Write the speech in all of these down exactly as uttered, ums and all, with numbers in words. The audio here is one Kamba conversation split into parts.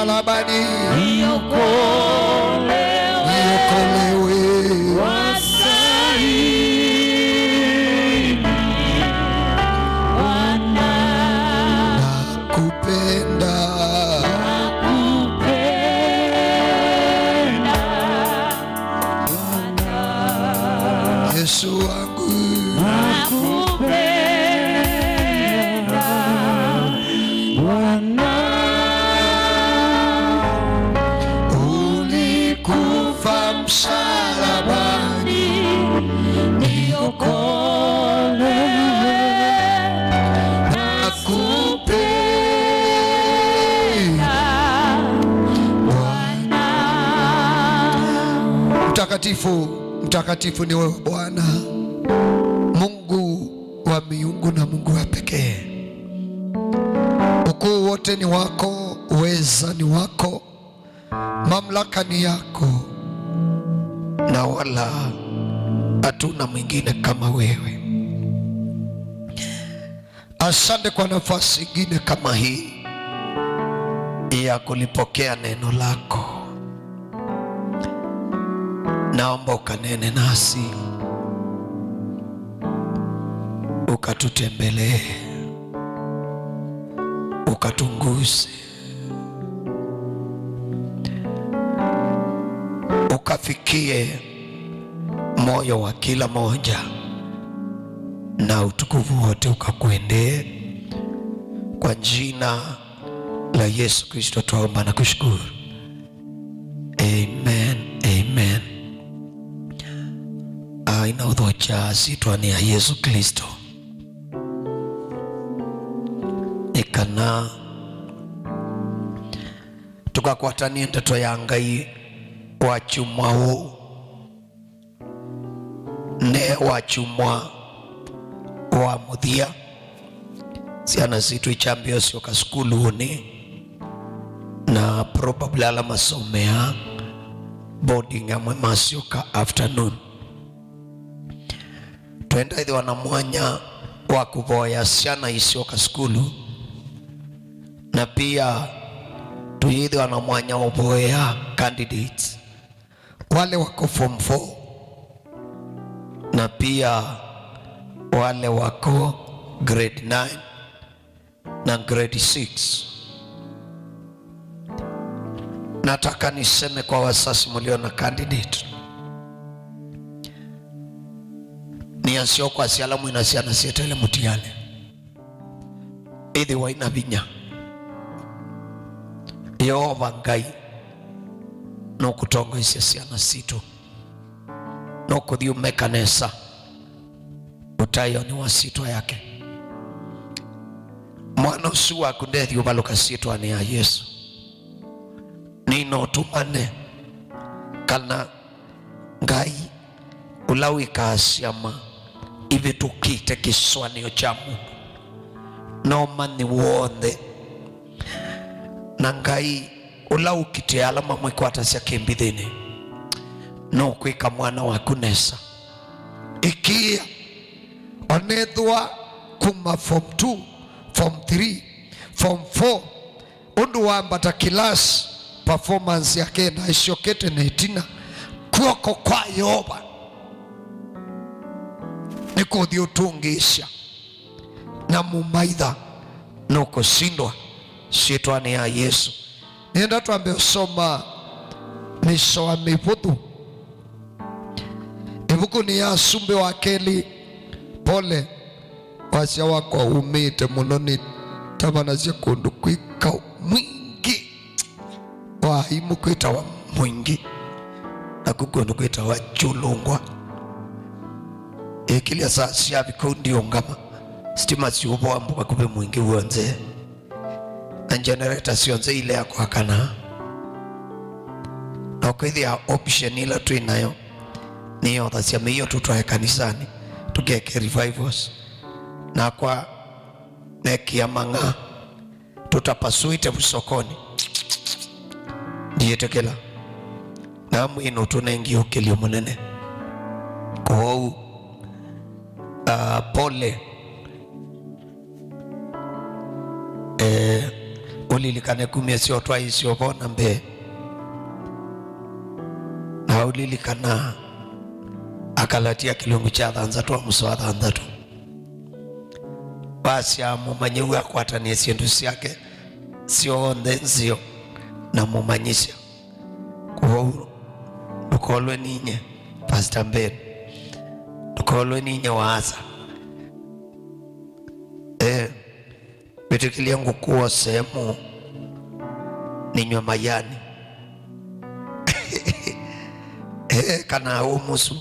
msalabani. Niokolewe. Niokolewe. Wasaini. Bwana. Nakupenda. Nakupenda. Bwana. Yesu wangu. Nakupenda, Bwana. Ulikufa msalabani, niokolewe. Nakupenda, Bwana. Mtakatifu, mtakatifu ni wewe Bwana, Mungu wa miungu na Mungu wa pekee. Ukuu wote ni wako, uweza ni wako, mamlaka ni yako, na wala hatuna mwingine kama wewe. Asante kwa nafasi ingine kama hii ya kulipokea neno lako. Naomba ukanene nasi, ukatutembelee, ukatunguze, ukafikie moyo wa kila moja, na utukufu wote ukakuendee. Kwa jina la Yesu Kristo twaomba na kushukuru. Amen, amen. Aina ũthokya syĩtwanĩ ya Yesu Kristo. Nĩ kana tũkakwatanie ndeto ya Ngai wa kyumwa ũũ. Ne wa kyumwa wa mũthya, syana sitũ ikyambĩĩa ũsyoka sukulunĩ, na probably ala masomea boarding amwe masyoka afternoon. Twenda ĩthĩwa na mwanya wa kũvoya syana isyoka sukulu, na pia tũyĩthĩwa na mwanya wa ũvoya candidates, wale wako form four na pia wale wako grade nine na grade six. Nataka niseme kwa wazazi mlio na candidate, nĩ aseo kwa syala mwĩna syana syetele mũtianĩ. Ĩthĩwai na vinya. Yeova Ngai nũkũtongoesya syana sitũ, nũkũthi ũmeka nesa ũtaĩonĩ wa syĩtwa yake. Mwana ũsu waku ndethi ũvalũka syĩtwanĩ ya Yesũ. Nĩna ũtũmane kana Ngai ũla wĩkaa syama ivĩtũkĩte kĩsũanĩo kya mũndũ, na ũmanyi w'onthe, na Ngai ũla ũkitĩaa ala mamwĩkwatasya kĩmbithĩnĩ, nũkwĩka mwana waku nesa. Ĩkĩĩa, onethĩwa kuma form two, form three, form four, ũndũ wambata kĩlasi, performance yake na ĩsyokete na ĩtina, kw'oko kwa Yeova nĩkũthi ũtũngĩĩsya na mũmaitha nũkũsindwa syĩtwanĩ ya Yesũ. Nĩenda twambe ũsoma mĩsoa mĩvũthũ ĩvukunĩ ya Asumbĩ wa Kelĩ. Pole, wasya wakwa umĩte mũno, nĩtavanasya kũndũ kwĩ kaũ mwingĩ wa aimũ kwĩtawa Mwingĩ, naku kũndũ kwĩtawa Kyũlũngwa. Ĩkĩlya saa syavika ũu ndiũngama, sitima siũvoa mbu vakuvĩ Mwingĩ w'onthe, na generator syonthe ilea kwakana. Na ũkwĩthĩa option ĩla twĩ nayo nĩ yothasya mĩio tũtwae kanisanĩ tũkeke revivals. Nakwa nekĩa mang'a tũtapasũĩte vu sokonĩ. Ndiĩtĩkĩla. Na mwĩĩ nũtũnengie ũkĩlyo mũnene. Kwoou, ah, pole. Eh, Ũlilikane kumya syotwa isu vo na mbee. Na ũlilikana Akalatia kĩlungu kya thanthatũ, mũsoa wa thanthatũ. Wasya, mũmanyĩw'a akwatanĩe syĩndũ syake syonthe nzeo na mũmanyĩsya. Kwoou ndũkolwe ninye, Pastor Ben. Ndũkolwe ninye, waasa. Eh, wĩtĩkĩlye ngũkũe sehemu ninywe majani. Eh, kana umusu.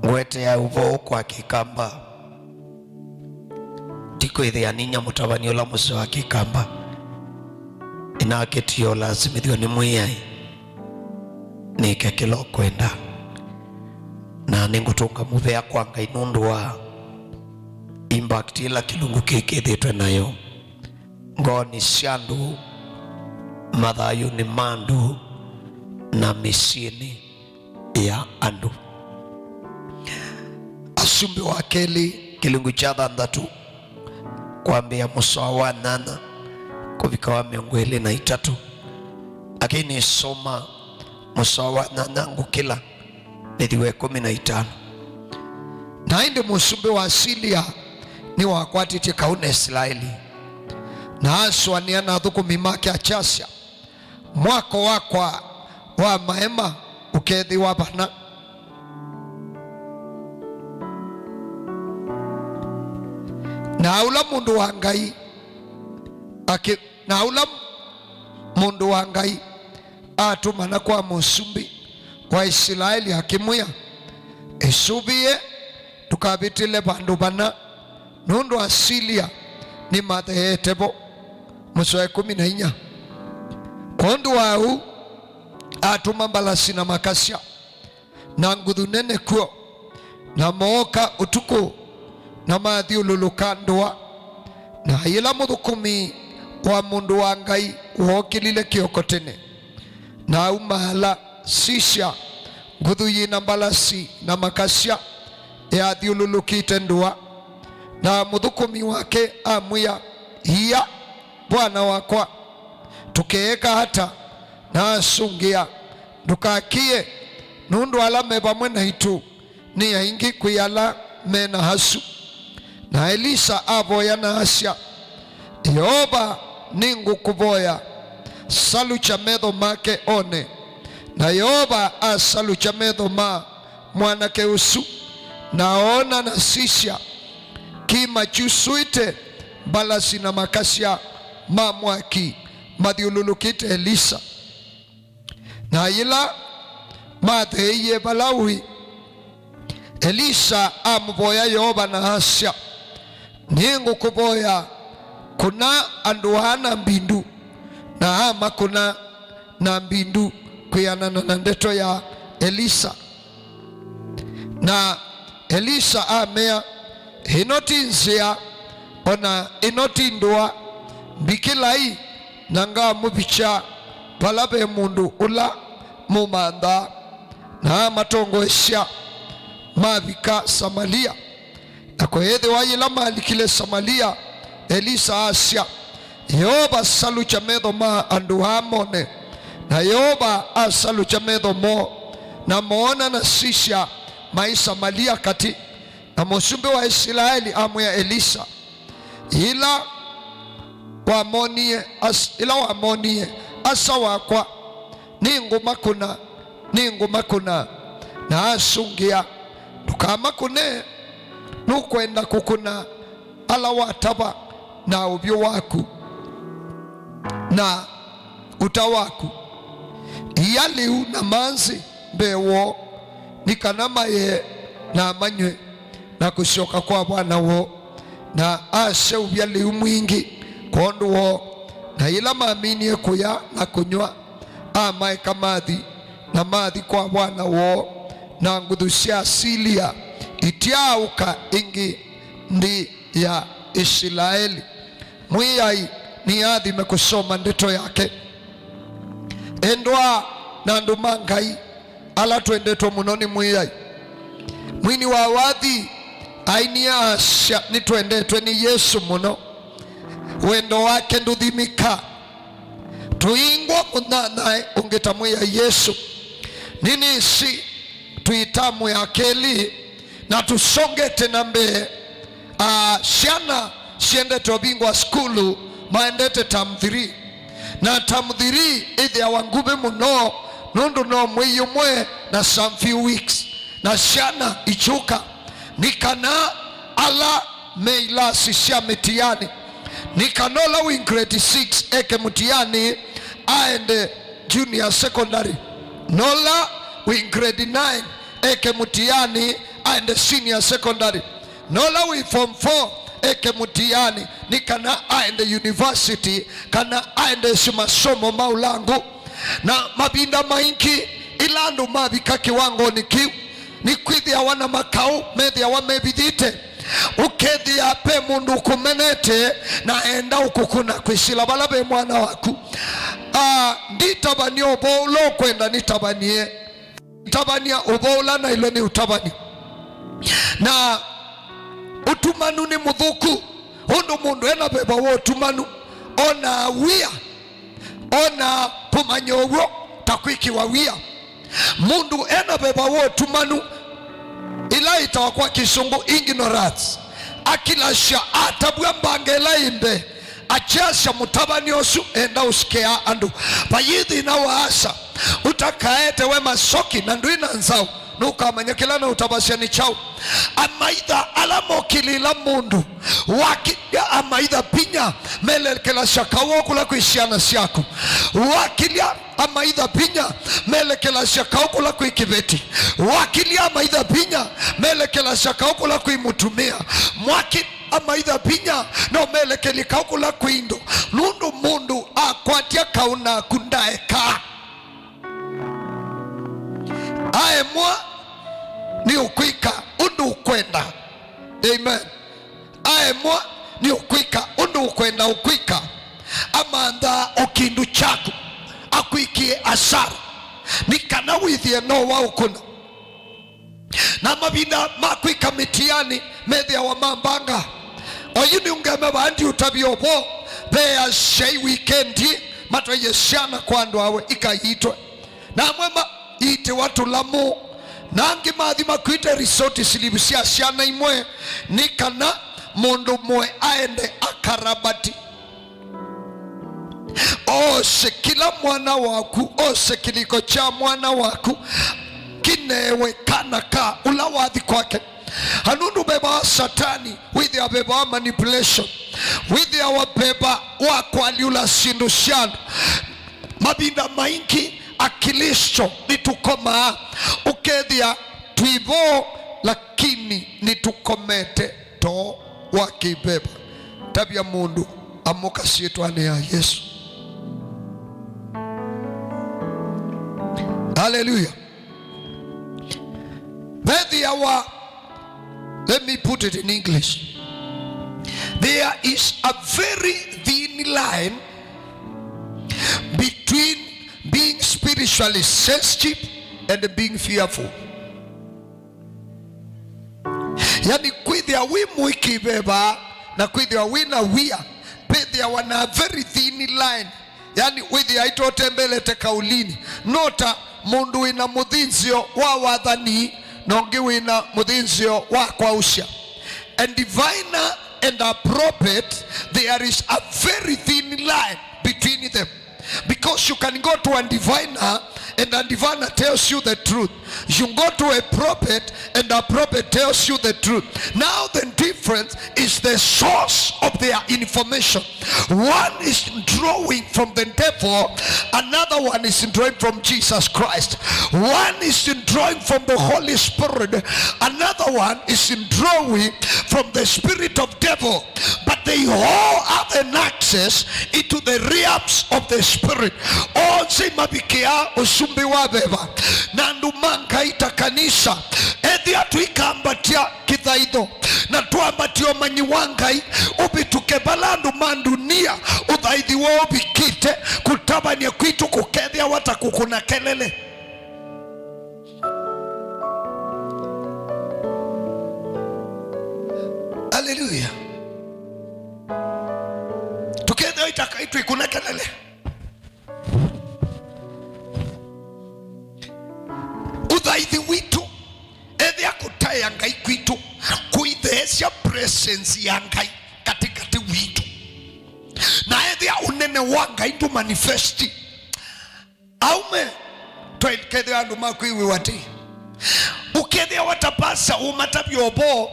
Ngwetea ũvoo kwa Kĩkamba. Ti kwĩthĩa ninya mũtavany'a ũla mũseo wa Kĩkamba. Ĩnake ti ũlasimĩthw'e nĩ Mwĩai. Nĩke kĩla ũkwenda. Na nĩngũtũnga mũvea kwa Ngai nũndũ wa impact ĩla kĩlungu kĩĩ kĩthĩtwe nayo ngoonĩ sya andũ, mathayũnĩ ma andũ, na mĩsyĩnĩ ya andũ. Asumbĩ wa kelĩ, kĩlungu kya thanthatũ, kwambĩĩa mũsoa wa nyanya kũvika wa mĩongo ĩlĩ na itatũ. Lakini soma mũsoa wa nyanya ngũkĩla mĩthĩwa ĩkũmi na itano. Na ĩndĩ mũsumbĩ wa Asilia nĩwakwatĩtye kaũ na Isilaeli, na asũanĩa na athũkũmi make akyasya, "Mwako wakwa wa maema ũkethĩwa vana?" Na ũla mũndũ wa Ngai akĩ-, na ũla mũndũ wa Ngai atũmana kwa mũsumbĩ wa Isilaeli akĩmwĩa, "Ĩsũvĩe ndũkavĩtĩle vandũ vana, nũndũ Asilia nĩmatheete vo." Mũsoa ĩkũmi na inya. Kwondũ wa ũu, atũma mbalasi na makasya na nguthu nene kw'o, na mooka ũtukũ, na mathyũlũlũka ndũa. Na yĩla mũthũkũmi wa mũndũ wa Ngai wookĩlile kĩoko tene, na aumaala, sisya, nguthu yĩ na mbalasi na makasya yathyũlũlũkĩte ndũa. Na mũthũkũmi wake amwĩa, "Ia, vwana wakwa, tũkeeka ata?" Na asũngĩa, "Ndũkakĩe, nũndũ ala me vamwe naitũ nĩ aingĩ kwĩ ala me na asu." Na Elisa avoya na asya, "Yeova, nĩngũkũvoya, salukya metho make one." Na Yeova asalukya metho ma mwanake ũsu, na oona, na sisya, kĩima kyusũĩte mbalasi na makasya ma mwaki mathyũlũlũkĩte Elisa. Na yĩla matheeie vala ũĩ, Elisa amũvoya Yeova na asya, "Nĩngũkũvoya, kũna andũ aa na mbindu." Na amakũna na mbindu kwĩanana na ndeto ya Elisa. Na Elisa amea, "Ĩno ti nzĩa, o na ĩno ti ndũa. Mbikĩlai, na ngamũvikya vala ve mũndũ ũla mũmanthaa." Na amatongoesya, mavika Samalia. Na kweethĩwa yĩla malikile Samalia, Elisa asya, "Yeova, salukya metho ma andũ aa mone." Na Yeova asalukya metho moo, na moona, na sisya, maĩ Samalia katĩ. Na mũsumbĩ wa Isilaeli amwĩa Elisa, "Yĩla wamonie as-, yĩla wamonie, asa wakwa, nĩngũmakũna, nĩngũmakũna." Na asũngĩa, "Ndũkamakũne, nũkwenda kũkũna ala watava na ũvyũ waku na ũta waku. Ia lĩu na manzĩ mbee woo, nĩ kana maye na manyw'e na kũsyoka kwa vwana woo." Na aseũvya lĩu mwingĩ kwondũ woo, na yĩla maminie kũya na kũnyw'a, amaeka mathi, na mathi kwa vwana woo, na nguthu sya Asilia ityaaũka ĩngĩ nthĩ ya Isilaeli. Mwĩai nĩathime kũsoma ndeto yake. Endwa na andũ ma Ngai ala twendetwe mũno nĩ Mwĩai, mwini wa wathi ainie asya, "Nĩtwendetwe nĩ Yesũ mũno." Wendo wake ndũthimĩka. Tũingwa mũnyanyae ũngĩ ta Mwĩai Yesũ. Nĩnĩsĩ twĩ tamu ya kelĩ na tũsongete na mbee. Ah, syana syendete ũvingwa sukulu, maendete term three. Na term three ĩthĩawa nguvĩ mũno, nũndũ no mwei ũmwe na some few weeks. Na syana ikyũka, nĩ kana ala me ilasi sya mĩtiani, nĩ kana ũla wĩ grade six eke mũtiani aende junior secondary, na ũla wĩ grade nine eke mũtiani aende senior secondary, na ũla wĩ form four eke mũtiani nĩ kana aende university kana aende ĩsu masomo ma ũlangu. Na mavinda maingĩ, ĩla andũ mavika kĩwangonĩ kĩu, nĩkwĩthĩawa na makaũ methĩawa mevithĩte. Ũkethĩa ve mũndũ ũkũmenete na enda ũkũkũna kwĩsĩla vala ve mwana waku. Ah, nditavany'a ũvoo ũla ũkwenda nĩtavany'e. Tavany'a ũvoo ũla naĩlwe nĩ ũtavany'a. Na ũtumanu nĩ mũthũku, ũndũ mũndũ ena veva wa ũtumanu onaa wia, onaa kũmanya ũw'o ta kwĩkĩwa wia. Mũndũ ena veva wa ũtumanu, ĩla ĩtawa kwa Kĩsũngũ ignorance, akilasya atavw'a mbanga ĩla ĩ mbee, akyasya mũtavany'a ũsu enda ũsikea andũ. Vayĩ thĩna wa asa, ũtakaete we masoki na ndwĩ na nzaũ, nũkamanya kĩla naũtavasya nĩ kyaũ. Amaitha ala mokĩlĩĩla mũndũ, wakilya amaitha vinya melekelasya kaũ kũla kwĩ syana syaku. Wakilya amaitha vinya melekelasya kaũ kũla kwĩ kĩveti. Wakilya amaitha vinya melekelasya kaũ kũla kwĩ mũtumĩa. Mwaki amaitha vinya no melekelye kaũ kũla kwĩ indo, nũndũ mũndũ akwatya kaũ naku ndaekaa. Aemwa nĩ ũkwĩka ũndũ ũkwenda. Amen. Aemwa nĩ ũkwĩka ũndũ ũkwenda ũkwĩka. Amanthaa o kĩndũ kyaku, akwĩkĩe asara, nĩ kana wĩthĩe no waũkũna. Na mavinda ma kwĩka mĩtiani methĩawa ma mbanga. Oyu nĩ ũngeme vaa ndiũtavya ũvoo, ve asyai wikendi matwaie syana kwa andũ awe ikaiitwe. Na amwe maiitĩwa tũlamũ, na angĩ mathi makuĩte risoti silivu sya syana imwe, nĩ kana mũndũ ũmwe aende akarabati. Ose kĩla mwana waku, ose kĩlĩko kya mwana waku, kĩnewe kana ka ũla wathi kwake. Na nũndũ veva wa Satani, wĩthĩawa veva wa manipulation, wĩthĩawa veva wa kũalyũla syĩndũ sya andũ. Mavinda maingĩ Aklĩsto nĩtũkomaa, ũkethĩa twĩ vo, lakini nĩtũkomete too wa kĩveva. Tavya mũndũ, amũka syĩtwanĩ ya Yesũ. Haleluya. Vethĩawa, let me put it in English. There is a very thin line between being spiritually sensitive and being fearful. Yani, kwĩthĩa wĩ mũĩ kĩveva na kwĩthĩa wĩ na wia, vethĩawa na very thin line. Yani, wĩthĩa aitotembelete kaũlini, no ta mũndũ wĩ na mũthĩnzĩo wa wathani na ũngĩ wĩ na mũthĩnzĩo wa kwaũsya. A diviner and a prophet, there is a very thin line between them. Because you can go to a diviner and a diviner tells you the truth. You go to a prophet and a prophet tells you the truth. Now the difference is the source of their information. One is drawing from the devil, another one is drawing from Jesus Christ. One is drawing from the Holy Spirit, another one is drawing from the spirit of devil. But they all have an access into the realms of the spirit. Onthe mavikĩaa ũsumbĩ wa veva. Na andũ ma Ngai ta kanisa, ethĩa tũikambatya kĩthaitho na twambatie ũmanyi wa Ngai ũvĩtũke vala andũ ma ndunia ũthaithi woo ũvikĩte, kũtavany'a kwitũ kũkethĩawa ta kũkũna kelele. Haleluya. Takai twĩkũna kelele. Ũthaithi witũ, ethĩa kũtaĩa Ngai kwitũ kũitheesya presence ya Ngai katĩkatĩ witũ, na ethĩa ũnene wa Ngai ndũ manifesti. Aume, twaikethĩa andũ makwĩw'ĩwa tĩ. Ũkethĩa watapasa ũmatavya ũvoo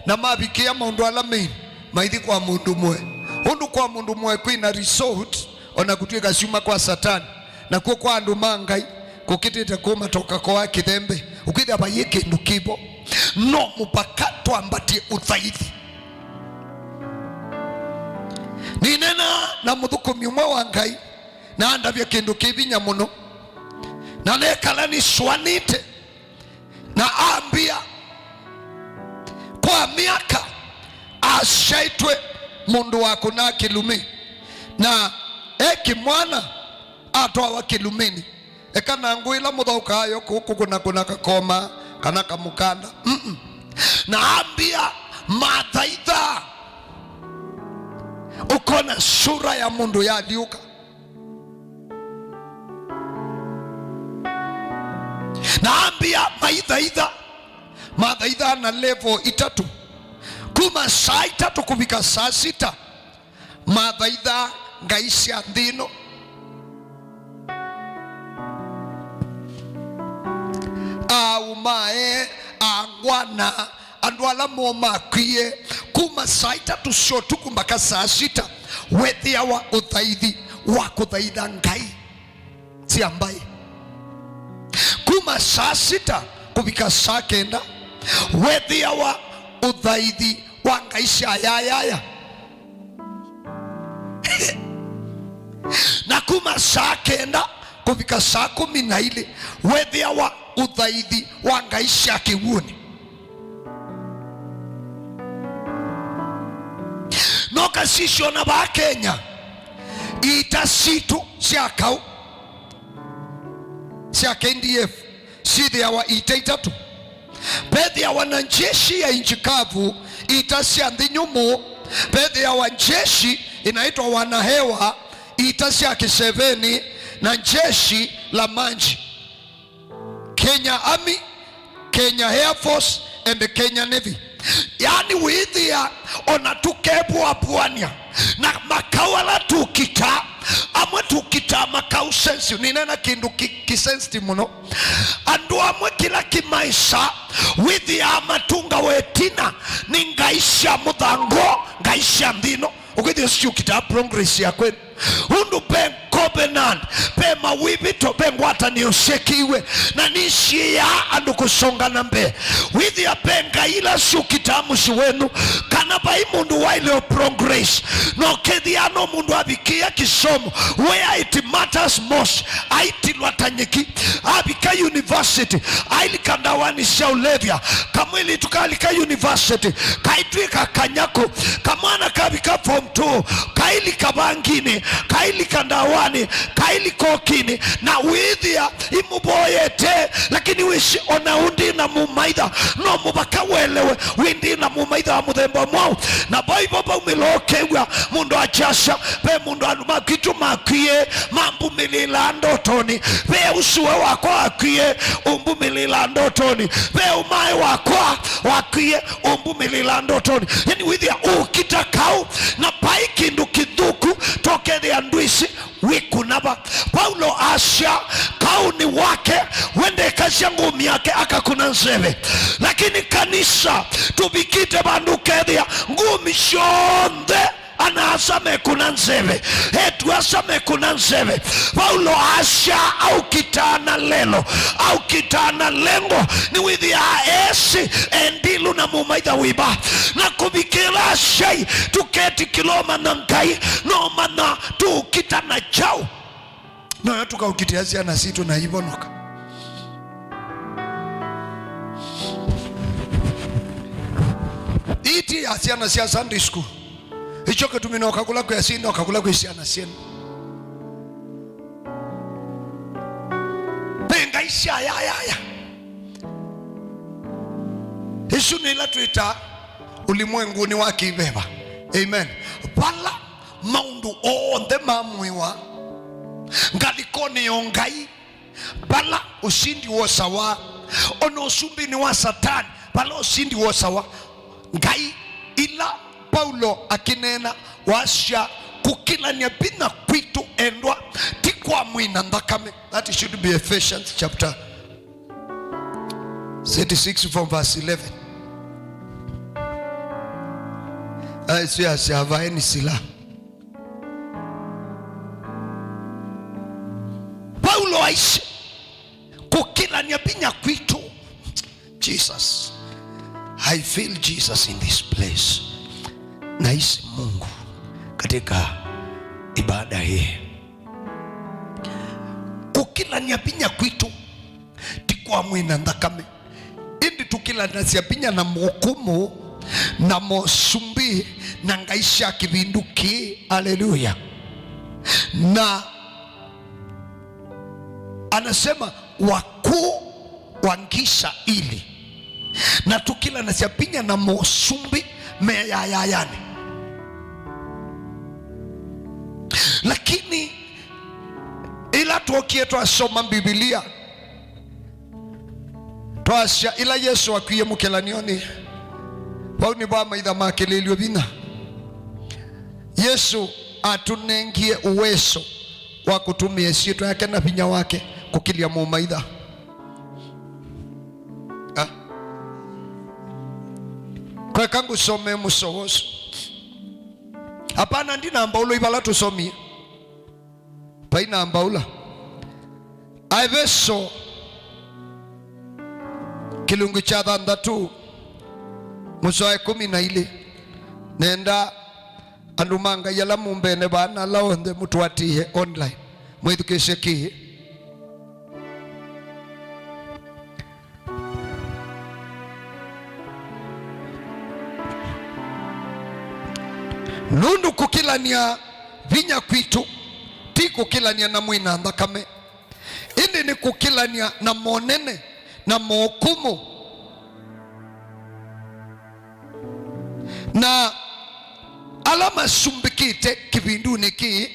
na mavikĩa maũndũ ala main, maithi kwa mũndũ mwe. Ũndũ kwa mũndũ mwe kwĩna result, ona kũtw'ĩka syuma kwa Satani, nakw'o kwa andũ ma Ngai kũkĩtĩte kũmatoka koa kĩthembe. Ũkwĩthĩa vayĩ kĩndũ kĩvo. No mũvaka twambatye ũthaithi. Nĩneena na mũthũkũmi ũmwe wa Ngai, na andavya kĩndũ kĩ vinya mũno, na nekala nĩsũanĩte, na ambĩa, kwa myaka asyaĩtwe mũndũ wa kũnaa kĩlumi, na e kĩmwana atwawa kĩluminĩ. Eka na ngũ ĩla mũthaũkaa yo kũkũkũnakũna kakoma kana kamũkanda. Mm-mm. Na ambĩa, mathaitha, ũkona sura ya mũndũ yalyũka. Na ambĩa maithaitha, mathaitha na level itatũ. Kuma saa itatũ kũvika saa sita, mathaitha ngai sya nthĩ ĩno. Aũmae, angwana, andũ ala moo makwie, kuma saa itatũ sya ũtukũ mbaka saa sita, wethĩawa ũthaithi wa kũthaitha ngai sya mbaĩ. Kuma saa sita kũvika saa kenda, wethĩawa ũthaithi wa ngai sya yayaya. Na kuma saa kenda kũvika saa kũmi na ilĩ, wethĩawa ũthaithi wa ngai sya kĩw'ũnĩ. No kasisyo na vaa Kenya, iita sitũ sya kaũ sya K D F syĩthĩawa iita itatũ. Vethĩawa na njeshi ya nchi kavu, iita sya nthĩ nyũmũ. Vethĩawa njeshi inaitwa wanahewa, iita sya kĩseveni, na njeshi la maji. Kenya Army, Kenya Air Force, and Kenya Navy. Yaani wĩthĩa ona tũkevũavũany'a na makaũ ala tũkitaa, amwe tũkitaa makaũ sensitive. Nĩneena kĩndũ ki, ki sensitive mũno. Andũ amwe kĩla kĩmaĩsa wĩthĩaa matũngawa ĩtina nĩ ngai sya mũthango, ngai sya nthĩ ĩno. Ũkwĩthĩa syũkitaa progress ya kwenu. Ũndũ ve covenant, ve mawĩvĩto, ve ngwatanĩo syekĩiwe, na nĩsyĩaa andũ kũsonga na mbee. Wĩthĩa ve ngai ila syũkitaa mũsyĩ wenu, kana vai mũndũ waĩle o progress. Na ũkethĩa no mũndũ avikĩĩa kĩsomo, where it matters most, aitilwa ta nyeki, avika university, ailika ndawanĩ sya ũlevya, kamwĩlĩtu kalika university, kaitw'ĩka kanyakũ, kamwana kavika form two, kailika vanginĩ, kailika ndawanĩ, kailika ũkinĩ, na wĩthĩa imũvoyete, lakini wĩsĩ ona ũndĩ na mũmaitha, no mũvaka welewe, wĩndĩ na mũmaitha wa mũthemba mwaũ. Na vaivo vaumĩla ũkew'a mũndũ akyasya, ve mũndũ andũ makwitũ makwie, mambumĩlĩlaa ndotonĩ, ve ũsũe wakwa wakwie, ũmbumĩlĩlaa ndotonĩ, ve ũmae wakwa wakwie, ũmbumĩlĩlaa ndotonĩ. Yani wĩthĩa ũkita kaũ, na vai kĩndũ kĩthũku tokethĩa ndwĩsĩ wĩkũna va. Paulo asya, kaũnĩ wake, we ndekasya ngũmi yake akakũna nzeve. Lakini kanisa, tũvikĩte vandũ ũkethĩa ngũmi syonthe ana-a-asa mekũna nzeve, etu-a-asa mekũna nzeve. Paulo asya, aũkitaa na lelo, aũkitaa na lengo, nĩwĩthĩaa esĩ endilu na mũmaitha wĩva. Na kũvikĩla asyai, tũketikĩla ũmanya Ngai, no manya tũũkita na kyaũ. Noyo tũkaũkitĩa syana sitũ na ivonoka. Ii ti ya syana sya Sunday school. Ikyo kĩtumi noka kũla kwĩ asyai, noka kũla kwĩ syana syenu. Ve ngai sya yayaya. Isu nĩ ila twĩtaa ũlimwengunĩ wa kĩveva. Amen. Vala maũndũ onthe ma mwĩĩ wa ngalĩkonĩ ya Ngai, vala ũsindi wosawa, o na ũsumbĩnĩ wa Satani, vala ũsindi wosawa, Ngai, ila Paulo akĩneena, wasya, kũkĩlany'a vinya kwitũ, endwa, ti kwa mwĩĩ na nthakame. That should be Ephesians chapter thirty-six from verse eleven. Aisye asya, vaeni silaha. Paulo aisye, kũkĩlany'a vinya kwitũ. Jesus. I feel Jesus in this place. Nahisi Mungu katika ibada hii. Kũkĩlany'a vinya kwitũ ti kwa mwĩĩ na nthakame, ĩndĩ tũkĩlanasya vinya na mokũmũ na mosumbĩ na ngai sya kĩvindu kĩĩ. Aleluya! Na anasema wakuu wa ngisha ili, na tũkĩlanasya vinya na mosumbĩ me yayayani. Lakini ĩla twokie twasoma Mbivilia, twasya ĩla Yesũ akwie mũkĩlany'onĩ, vau nĩvo amaitha makĩlĩĩlw'e vinya. Yesũ atũnengie ũweso wa kũtũmĩa ĩsyĩtwa yake na vinya wake kũkĩlya mũmaitha. Ah. Kweka ngũsomee mũsoa ũsu. Hapana, ndinamba ũlũ ivala tũsomie. Vai namba ũla. Aeveso kĩlungu kya thanthatũ, mũsoa wa ĩkũmi na ilĩ. Nenda andũ ma Ngai ala mũmbene vaa na ala onthe mũtũatĩĩe online, mwĩthukĩĩsye kĩĩ. Nũndũ kũkĩlany'a vinya kwitũ ti kũkĩlany'a na mwĩĩ na nthakame, ĩndĩ nĩ kũkĩlany'a na monene na mokumũ, na ala masumbĩkĩte kĩvindunĩ kĩĩ,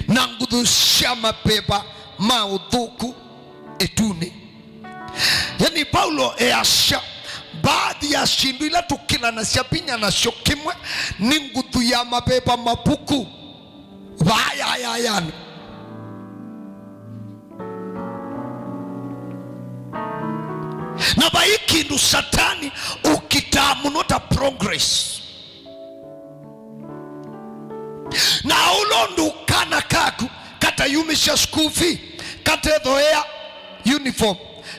na nguthu sya maveva ma ũthũku ĩtunĩ. Yani, Paulo easya, baadhi ya syĩndũ ila tũkĩlanasya vinya nasyo kĩmwe nĩ nguthu ya maveva mavuku vaa yayayani. Na vai kĩndũ Satani ũkitaa mũno ta progress. Na ũla ũndũ kana kaku katayumĩsya school fee, katethoea uniform,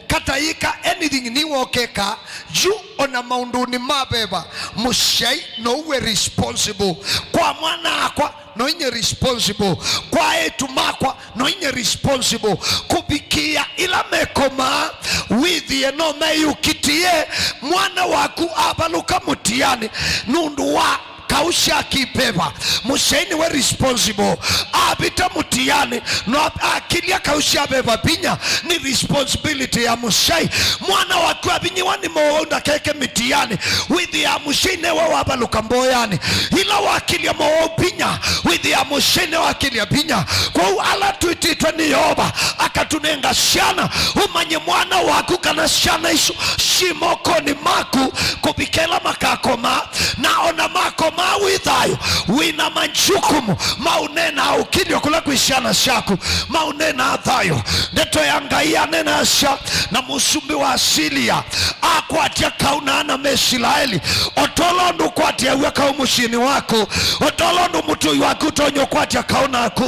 katayĩka anything, nĩwokeka yu, ona maũndũnĩ ma veva, mũsyai no uwe responsible. Kwa mwana akwa no inye responsible. Kwa etu makwa no inye responsible. Kũvikĩa ila mekomaa, wĩthĩe no meyũkitie mwana waku avalũka mũtiani nũndũ wa kaũ sya kĩveva. Mũsyai nĩwe responsible. Avita mũtiani, no akĩlya kaũ sya veva vinya, nĩ responsibility ya mũsyai. Mwana waku avinyiwa nĩ mowau ndakeke mĩtiani, wĩthĩaa mũsyai nĩwe wavalũka mboyanĩ. Ila wakĩlya mowau vinya, wĩthĩaa mũsyai nĩwe wakĩlya vinya. Kwoou ala twĩtĩtwe nĩ Yeova akatũnenga syana, ũmanye mwana waku kana syana isu syĩ mokonĩ maku kũvika ĩla makakoma. Na ona makomaa wĩ thayũ, wĩ na majukumu ma ũneenaa ũkilyo kũla kwĩ syana syaku, ma ũneenaa thayũ. Ndeto ya Ngai yaneenasya na mũsumbĩ wa Asilia akwatya kaũ na ana ma Isilaeli, o ta ũla ũndũ ũkwatĩaw'a kaũ mũsyĩnĩ waku, o ta ũla ũndũ mũtũi waku ũtonya ũkwatya kaũ naku,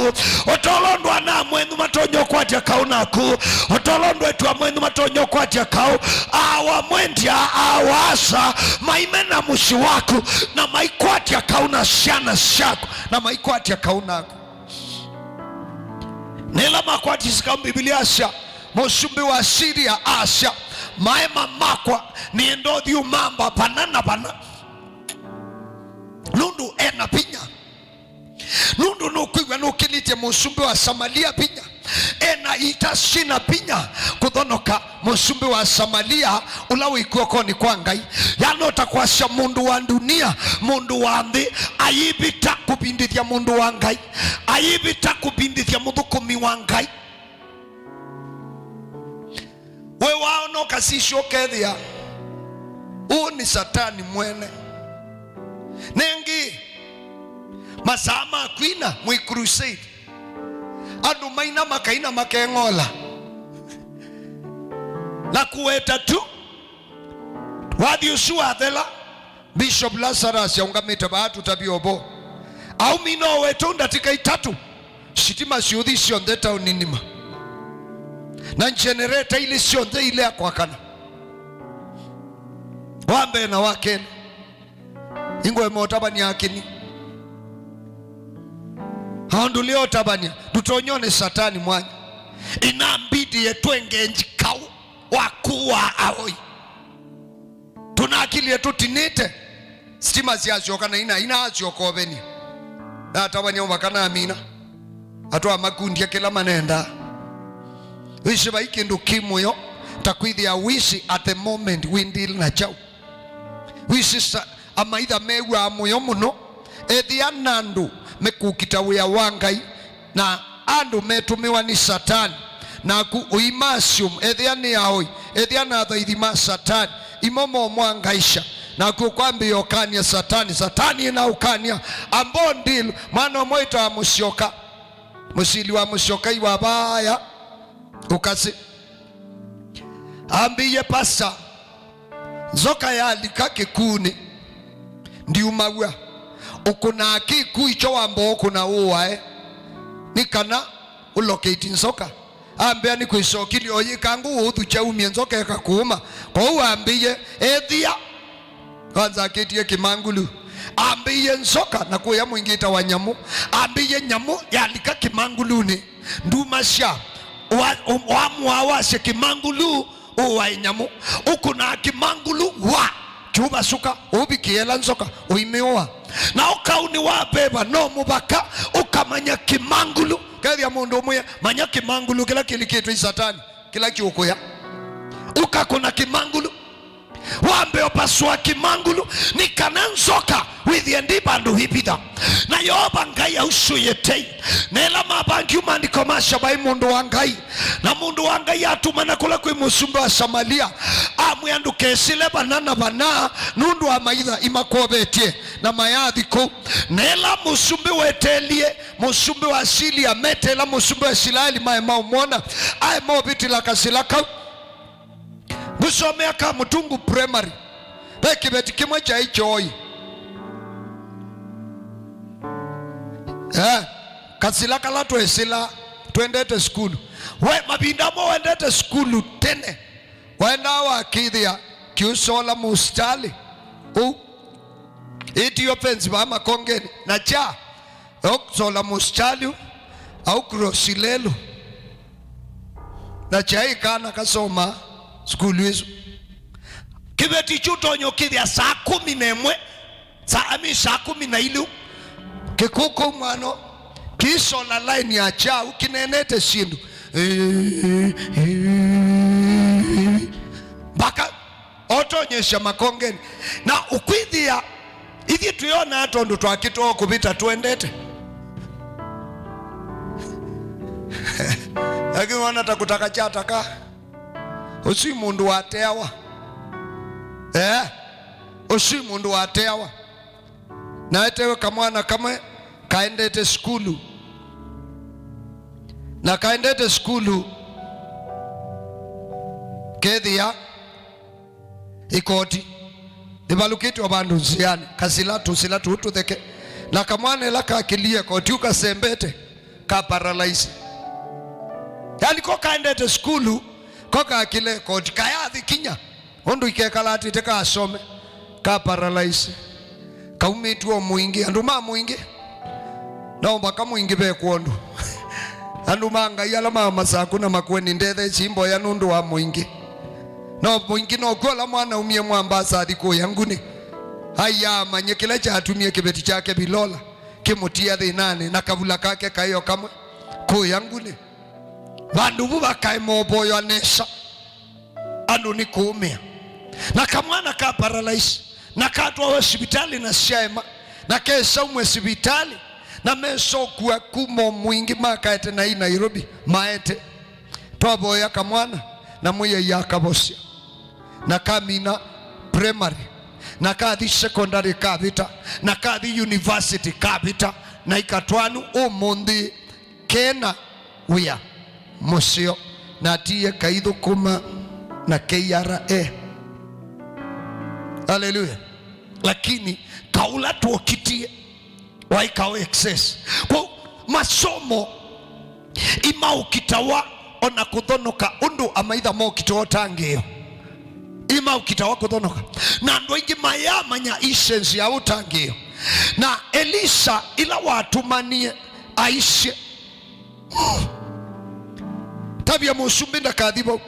o ta ũla ũndũ ana mwenyu matonya ũkwatya kaũ naku, o ta ũla ũndũ etu amwenyu matonya ũkwatya kaũ, awa mwendya, awa asa, maimena mũsyĩ waku, na maikwatya kaũ na syana syaku, na maikwatya kaũ naku. Na ĩla makwatisye kaũ, Mbivilia asya, mũsumbĩ wa Asilia asya, maema makwa nĩenda ũthi ũmamba vana na vana, nũndũ ena vinya. Nũndũ nũkwĩw'a nũkĩlĩtye mũsumbĩ wa Samalia vinya, ena ita syĩna vinya kũthonoka mũsumbĩ wa Samalia ũla wĩ kw'okonĩ kwa Ngai. Yanota kwasya mũndũ wa ndunia, mũndũ wa nthĩ, ayĩvĩta kũvindĩthya mũndũ wa Ngai, ayĩvĩta kũvindĩthya mũthũkũmi wa Ngai. We waona ũkasisya ũkethĩa, ũũ nĩ Satani mwene. Nĩngĩ, masaa ma kwina mwĩ crusade, andũ maina makaina makeng'ola na kũweta tu. Wathi ũsu wathela, Bishop Lazarus aũngamĩte vaa tũtavye ũvoo. Aumina o wetu ndatĩka itatũ, sitima syũthi syonthe taoni nima, na njenereta ilĩ syonthe ilea kwakana, wa mbee na wa kelĩ. Ingwe motavania akini. Aũndũ leo tavania, ndũtonywa nĩ Satani mwanya. Inambidi yetwenge njikau wa kuwa aoi. Tũnakilie tũtinĩte, sitima syasyoka na ina, ina asyoka oveni. Natavany'a ũvaka na amina. Atwa makundya kĩla manenda. Wĩsĩ vai kĩndũ kĩ mũyo, ta kwĩthĩa wĩsĩ at the moment we deal na kyaũ. Wĩsĩ sa-, amaitha mew'aa mũyo mũno, ethĩa na andũ mekũkita wĩa wa Ngai, na andũ metũmĩwa nĩ Satani, naku ũima assume, ethĩa nĩ aoi, ethĩa na athaithi ma Satani, imo momwangaisha, naku ũkwambĩĩa ũkany'a Satani, Satani ĩna ũkany'a, ambondil, mwana ũmwe wĩtawa Mũsyoka, mũsili wa Mũsyoka iwa vaya, ũkasĩ. Ambĩie pasa, nzoka yalika kĩkuunĩ, ndiumaw'a. Ũkũnaa kĩkuu ikyo wamba ũkũna ũwae, nĩ kana ũlocate nzoka. Ambĩa nĩ kwĩsokilya oyĩkangũ ũũthukya umye nzoka ĩkakũũma. Kwoou ambĩie ethĩa, kwanza akĩtie kĩmangulu. Ambĩie nzoka na kũya mwingĩ ĩtawa nyamũ. Ambĩie nyamũ yalika kĩmangulunĩ. Ndumasya, wa-, wamũa wasya kĩmangulu, ũwae nyamũ, ũkũnaa kĩmangulu, wa, kyũvasũka, ũvikĩela nzoka, ũimĩũa. Na ũkaunĩ wa veva no mũvaka ũkamanya kĩmangulu. Kethĩa mũndũ ũmwĩa, manya kĩmangulu kĩla kĩlikĩtwe nĩ Satani, kĩla kĩũkũya. Ũkakũna kĩmangulu. Wambe ũpasũa kĩmangulu, nĩ kana nzoka wĩthĩe ndi vandũ ivitha. Na Yeova Ngai ausũĩe tei. Na ĩla mavangiu maandĩko masya vai mũndũ wa Ngai, na mũndũ wa Ngai atumana kũla kwĩ mũsumbĩ wa Samalia, amwĩa, ndũkesĩle vana na vana, nũndũ amaitha imakwovetye na mayathi kũu. Na ĩla mũsumbĩ weteelie, mũsumbĩ wa Asilia meteela mũsumbĩ wa Isilaeli mae maũmwona, aema ũvĩtĩla kasĩla kau. Ngũsomea Kamũtungu Primary. Ve kĩveti kĩmwe kyaĩ kyooi. Eh, kasĩla kala twesĩla twendete sukulu. We, mavinda amwe wendete sukulu tene. Waendaa wakĩthĩa kĩũsola mũsitalĩ. Ũu. Ĩtio fence vaa makongeni. Na kya. Ũsola mũsitalĩ. Au cross lelu. Na kyaĩ kana kasoma sukulu ĩsu. Kĩveti kyu ũtonya ũkĩthĩa saa kũmi na ĩmwe, saa, I mean, saa kũmi na ilĩ, kĩkũkũ mwano, kĩisola line ya kyaũ, kĩneenete syĩndũ. Mpaka otonyesya makongeni. Na ũkwĩthĩa, ithyĩ twĩonaa tondũ twakĩtwa kũvĩta twendete. Lakini wona ta kũtaka kyataka. Ũsu mũndũ wateawa. Eh? Ũsu mũndũ wateawa. Naetewe kamwana kamwe kaendete sukulu. Na kaendete sukulu, kethĩa ĩkoti nĩvalũkĩtwe o vandũ nzĩanĩ, kasila tũsila tũu tũtheke. Na kamwana ĩla kakĩlie ĩkoti ũu kasembete, ka paralyze. Yani ko kaendete sukulu, ko kakĩle ĩkoti, kayathi kinya ũndũ ikekala atĩte kasome, ka paralyze. Kaumĩtw'e o mũingĩ, andũ ma mũingĩ. No mpaka mũingĩ ve kwondũ. Andũ ma Ngai ala ma Masaku na Makueni, ndethe ici mboya nũndũ wa mũingĩ. No mũingĩ nokw'o ala mwana umie mwamba asathi kũya ngunĩ. Ai amanye kĩla kyatumie kĩveti kyake Vilola kĩmũtia thĩnanĩ na kavula kake kaĩ o kamwe kũya ngunĩ. Vandũ vu vakaĩ movoywa nesa, andũ nĩ kũũmĩa. Na kamwana ka paralyze, na katwawa sivitalĩ na syaema, na kesaumw'e sivitalĩ, na mesokua kuma o mwingĩ makaete na ĩ Nairobi, maete. Twavoya kamwana, na Mwĩai akavosya. Na kamina primary, na kathi secondary kavĩta, na kathi university kavĩta, na ikatwanu ũmũnthĩ kena wĩa mũseo, na atiie kaithũkũma na K R A. Haleluya! Lakini kaũla twokitie waĩ kao excess. Kwa masomo imaũkitawa ona kũthonoka ũndũ amaitha mokitawa ũtangĩĩo. Imaũkitawa kũthonoka. Na andũ aingĩ mayamanya essence ya ũtangĩĩo. Na Elisa ĩla watũmanie aisye, tavya mũsumbĩ ndakathi vau.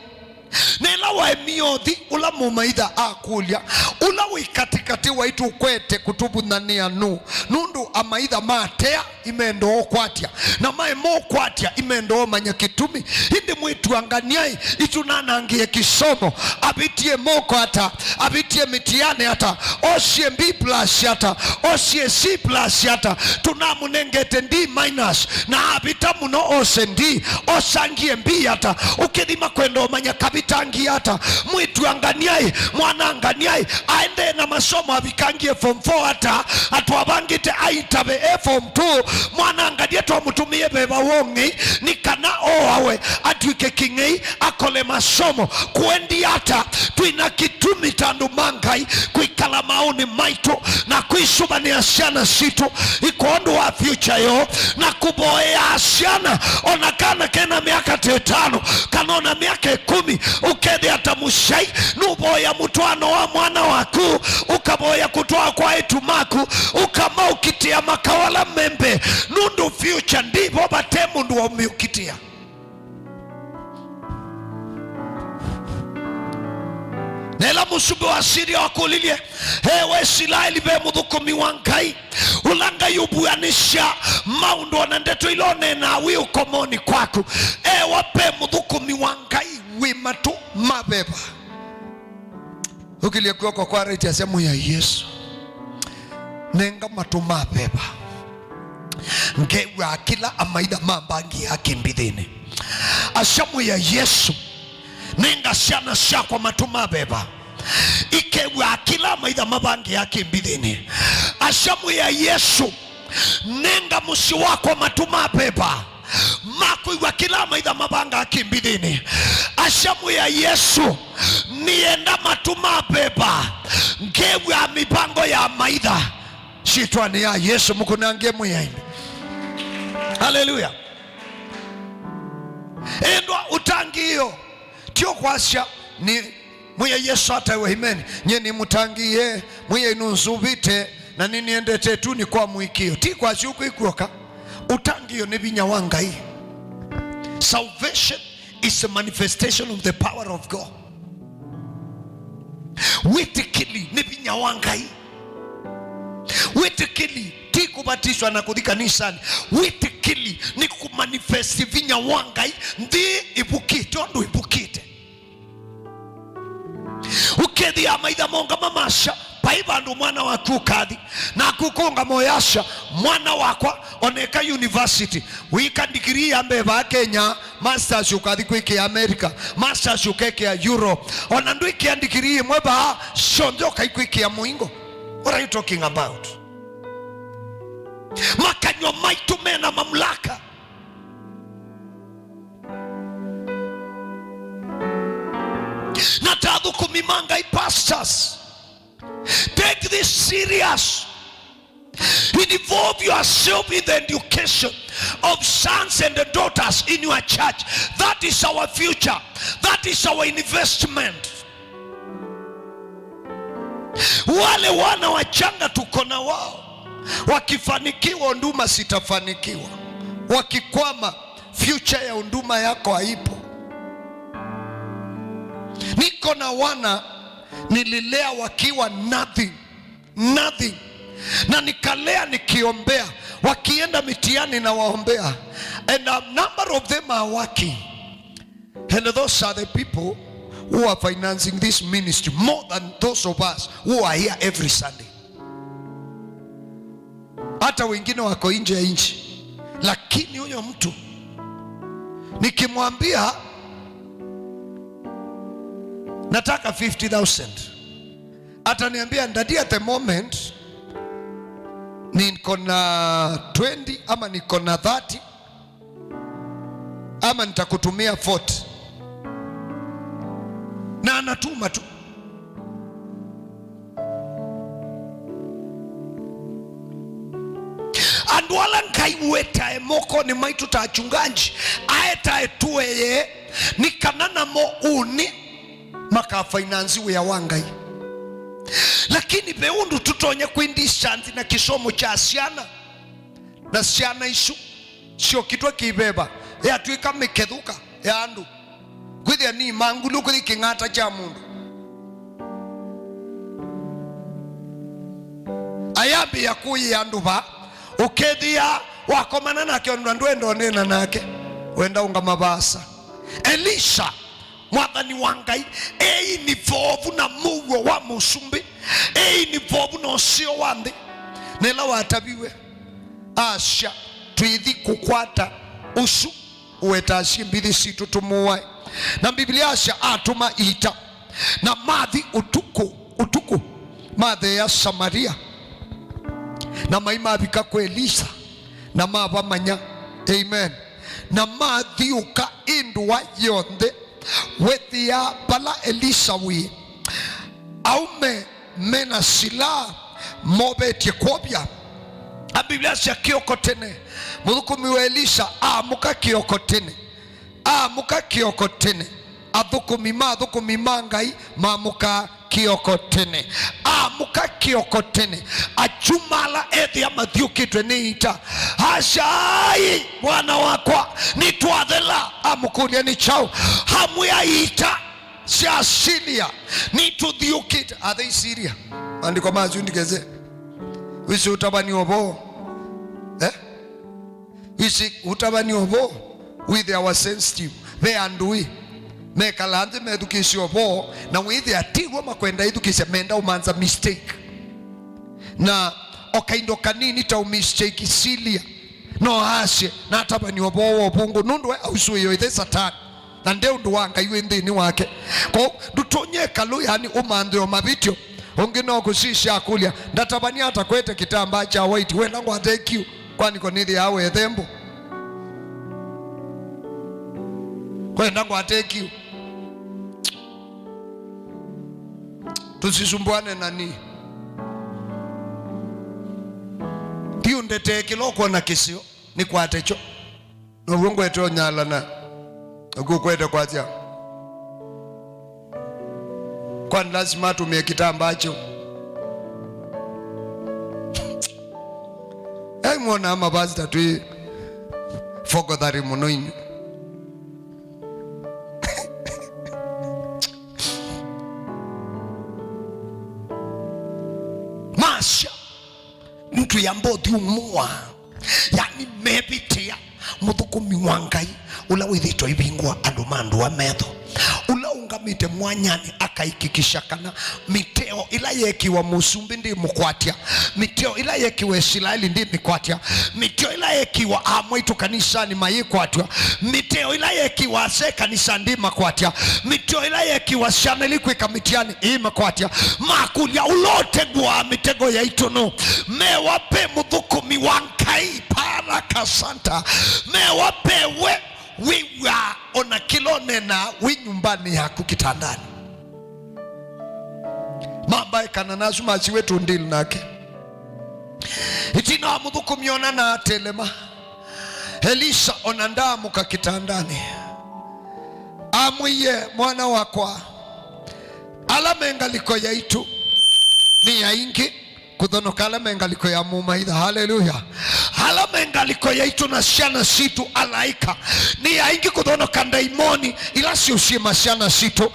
Na ĩla waemie ũthi, ũla mũmaitha akũlya, ũla wĩ katĩkatĩ waitũ ũkwete kũtũvũnyanĩa nũũ? Nũndũ amaitha matea, imenda ũkwatya, na maema ũkwatya, imenda ũmanya kĩtumi. Ĩndĩ mwĩtu angania-ĩ, itũnanangĩe kĩsomo. Avĩtie moko ata? Avĩtie mĩtianĩ ata? Osie B plus ata? Osie C plus ata? Tũnamũnengete D minus, na avĩta mũno ose D, osangie B ata? Ũkĩthima kwenda ũmanya kavĩtangie ata? Mwĩtu angania-ĩ, mwana angania-ĩ, aendee na masomo avikangie form four ata? Atwavangĩte aitave e form two, mwana angania twamũtũmĩie veva wa ũng'ei, nĩ kana oawe, atw'ĩke kĩng'ei, akole masomo. Kũendie ata? Twĩna kĩtumi ta andũ ma Ngai kwĩkala maũnĩ maitũ na kwĩsũvanĩa syana sitũ ikwondũ wa future yoo, na kũvoea syana, ona kana kena myaka ta ĩtano kana ona myaka ĩkũmi, ũkethĩa ta mũsyai nũvoea mũtwaano wa mwana waku, ũkavoea kũtwaa kwa eĩtu maku, ũkamaũkitĩa makaũ ala me mbee, nũndũ future ndivo vate mũndũ wa ũmĩũkitĩa. Na ĩla mũsumbĩ wa Siria wakũlilye, ewa Isilaeli, ve mũthũkũmi wa Ngai ũla Ngai ũvuanĩsya maũndũ ona ndeto ila ũneenaa wĩ ũkomonĩ kwaku? Ewa ve mũthũkũmi wa Ngai wĩ matũ ma veva. Ũkĩlye kw'oko kwa right, asya, Mwĩai Yesũ, nenga matũ ma veva, ngew'aa kĩla amaitha mambangie kĩmbithĩnĩ. Asya, Mwĩai Yesũ, nenga syana syakwa matũ ma veva, ikew'aa kĩla amaitha mavangie kĩmbithĩnĩ. Asya, Mwĩai Yesũ, nenga mũsyĩ wakwa matũ ma veva ma kwĩw'a kĩla amaitha mavangaa kĩmbithĩnĩ. Asya, Mwĩai Yesũ, nĩenda matũ ma veva ngew'aa mĩvango ya amaitha. Syĩtwanĩ ya Yesũ, mũkũnange Mwĩai. Haleluya. Endwa, ũtangĩĩo ti o kwasya nĩ Mwĩai Yesũ ataĩwe, amen, nyie nĩmũtangĩĩe, Mwĩai nũnzuvĩte, na nĩnĩendete ĩtunĩ kwa mũĩkĩĩo. Ti kwasya ũkwĩkw'oka. Ũtangĩĩo nĩ vinya wa Ngai. Salvation is a manifestation of the power of God. Wĩtĩkĩli nĩ vinya wa Ngai. Wĩtĩkĩli ti kũvatiswa na kũthi kanisanĩ. Wĩtĩkĩli nĩ kũmanifesti vinya wa Ngai nthĩ ĩvukĩte ũndũ ĩvukĩte. Ũkethĩa amaitha mongama masya, vai vandũ mwana waku ũkathi, naku ũkũngama ũyasya, mwana wakwa oneka university, wĩka ndikirii ya mbee vaa Kenya, masters ũkathi kwĩkĩa America, masters ũkekĩa Europe. Ona ndwĩkĩa ndikirii ĩmwe vaa, syonthe ũkaikwĩkĩa mũingo. What are you talking about? Makanyw'a maitũ mena mamlaka. Na ta athũkũmi ma Ngai, pastors, take this serious. Involve yourself in the education of sons and daughters in your church. That is our future. That is our investment. Wale wana wachanga tuko na wao, wakifanikiwa, huduma zitafanikiwa. Wakikwama, future ya huduma yako haipo. Niko na wana nililea wakiwa nothing, nothing. Na nikalea nikiombea, wakienda mitihani nawaombea. And a number of them are working. And those are the people who are financing this ministry more than those of us who are here every Sunday. Hata wengine wako nje ya nchi, lakini huyo mtu nikimwambia nataka fifty thousand, ataniambia, "Daddy, at the moment niko na twenty ama niko na thirty, ama nitakutumia forty." Na anatuma tu. Andũ ala Ngai wetae mokonĩ maitũ ta achungaji, aetae tũeye nĩ kana namo ũnĩ makafinance wĩa wa Ngai. Lakini ve ũndũ tũtonya kwĩndisha nthĩ na kĩsomo kya syana, na syana isu syokitwe kĩveva, yatw'ĩka mĩkethũka ya andũ, kwĩthĩa nĩ mangulu kũthi kĩng'ata kya mũndũ. Ayambĩĩa kũyĩa andũ va, ũkethĩa wakomana nake, ũndũ ndwenda ũneena nake, wenda ũngama vaasa. Elisha, mwathani wa Ngai, e involve na mũuo wa mũsumbĩ, e involve na ũseo wa nthĩ. Na ĩla wataviwe, asya, "Twĩthi kũkwata ũsu ũwetaa syĩmbithi sitũ tũmũae." Na Biblia asya, "Atũma iita, na mathi ũtukũ, ũtukũ, matheea Samaria, na maimavika kwa Elisa, na mavamanya." Amen. "Na mathiũka ĩ ndũa yonthe, wethĩa vala Elisa wĩ, aume mena silaha movetye kwovya." A, Biblia sya kĩoko tene, mũthũkũmi wa Elisa amũka kĩoko tene, amũka kĩoko tene. Athũkũmi ma athũkũmi ma Ngai mamũka kĩoko tene. Amũka kĩoko tene. Akyumala ethĩa mathiũkĩtwe nĩ ita. Asya, "Ai, mwana wakwa, nĩtwathela." Amũkũlya, "Nĩ kyaũ?" Amwĩa, "Ita sya Siria nitũthiũkĩte." Are they Syria? Maandĩko masu ndikese. Wĩsĩ ũtavany'a ũvoo? Eh? Wĩsĩ ũtavany'a ũvoo? Wĩthĩawa sensitive. Ve andũ ĩ, mekalaa nthĩ methukĩĩsye ũvoo, na wĩthĩa ti w'o makwenda ĩthukĩĩsya, menda ũmanza mistake. Na o kaindo kanini ta ũmistake Siria, no asye, "Natavany'a ũvoo wa ũvũngũ," nũndũ we ausũĩo ĩthe Satani. Na nde ũndũ wa Ngai wĩ nthĩnĩ wake. Kwoou ndũtonya ĩkalũ, yani ũmanthĩo mavĩtyo. Ũngĩ no kũsisya akũlya, "Ndatavany'a ata kwete kĩtambaa kya white, wenda ngwate kĩu? Kwani ko nĩthĩaa wethembo? Kwenda ngwate kĩu?" Tũsisumbũane na nĩ. Thiĩ ũndetee kĩla ũkwona kĩseo, nĩkwate kyo. Now'o ngwete ũnyalana, naku ũkwete kwasya, "Kwani lazima atũmĩe kĩtambaa kĩu?" Ai, mwonaa mavasita twĩ fogothari mũno inyu. Masya, mtu yamba ũthyũmũa, yani mevĩtĩa mũthũkũmi wa Ngai ũla wĩthĩtwe ivingũa andũ ma ndũa metho, ũla ũngamĩte mwanyanĩ akaikikisha kana mĩteo ĩla yekiwa mũsumbĩ ndĩmũkwatya, mĩteo ĩla yekiwa Isilaeli ndĩmĩkwatya, mĩteo ĩla yekiwa amwaitũ kanisanĩ mayĩkwatw'a, mĩteo ĩla yekiwa ase kanisa ndĩmakwatya, mĩteo ĩla yekiwa syana ilikwĩka mĩtiani ĩmakwatya. Makũlya, "Ũla ũteguaa mĩtego yaitũ nũ?" Mewa, "Ve mũthũkũmi wa Ngai, Parakasanta." Mewa, "Ve we wĩw'aa ona kĩla ũneenaa wĩ nyũmbanĩ yaku kĩtandanĩ." Mambaĩkana nasu masiwe tũndĩlu nake. Ĩtina wa mũthũkũmi ona na atelema, Elisa ona ndaamũka kĩtandanĩ. Amwĩie, "Mwana wakwa, ala me ngalĩko yaitũ nĩ aingĩ, Kũthonoka ala me ngalĩko ya mũmaitha. Haleluya! Ala me ngalĩko yaitũ na syana sitũ, alaĩka nĩ aingĩ kũthonoka ndaimoni ila syũsiĩma syana sitũ.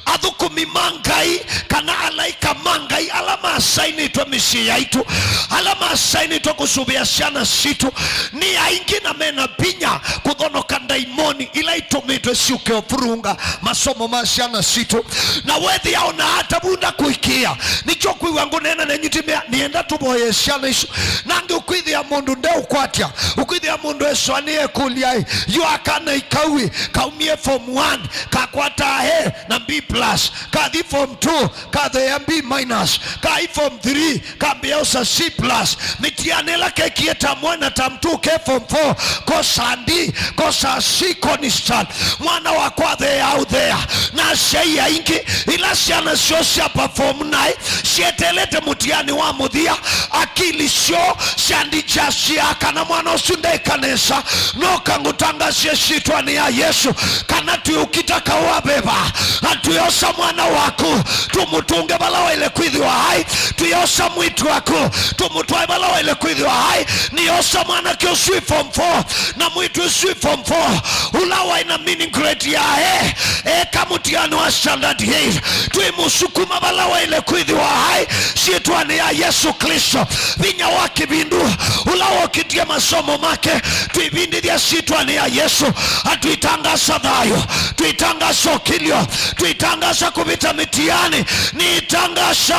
Athũkũmi ma Ngai kana alaĩka ma Ngai ala masainĩtwe mĩsyĩ yaitũ, ala masainĩtwe kũsũvĩa syana sitũ, nĩ aingĩ na mena vinya kũthonoka ndaimoni ila itũmĩtwe syũke ũvurunga masomo ma syana sitũ. Na wethĩa ona atavunda kũĩkĩĩa, nĩkyo kwĩw'a ngũneena nenyu nĩtĩmea, nĩenda tũvoye syana isu. Nangĩ ũkwĩthĩa mũndũ ndeũkwatya, ũkwĩthĩa mũndũ esũanĩa ekũlya-ĩ, yu akana ikauĩ, kaumie form one, kakwata A na B plus, kathi form two, katheea B minus, kai form three, kambĩa osa C plus. Mĩtiani ĩla kekie term one na term two ke form four, kosa D, kosa C constant. Mwana wakwa atheea ũthea, na asyai aingĩ ila syana syoo sya perform naĩ syeteelete mũtiani wa mũthia, akili syoo syandikya syĩaa kana mwana ũsu ndeka nesa. No kangũtangasye syĩtwanĩ ya Yesũ kana twĩ ũkita kaũ wa veva, na twĩosa mwana waku tũmũtũnge vala waĩle kwĩthĩwa aĩ, twĩosa mwĩĩtu waku tũmũtwae vala waĩle kwĩthĩwa aĩ. Nĩosa mwanake ũsu wĩ form four na mwĩĩtu ũsu wĩ form four, ũla waĩ na meaning grade ya A, eka mũtiani wa standard eight, twĩmũsukuma vala waĩle kwĩthĩwa aĩ, syĩtwanĩ ya Yesũ Klĩsto. Vinya wa kĩvindu ũla wokĩtie masomo make, twĩvindĩthya syĩtwanĩ ya Yesũ. Atwĩtangasa thayũ, twĩtangasa ũkilyo, twĩtangasa kũvĩta mĩtiani. Nĩtangasa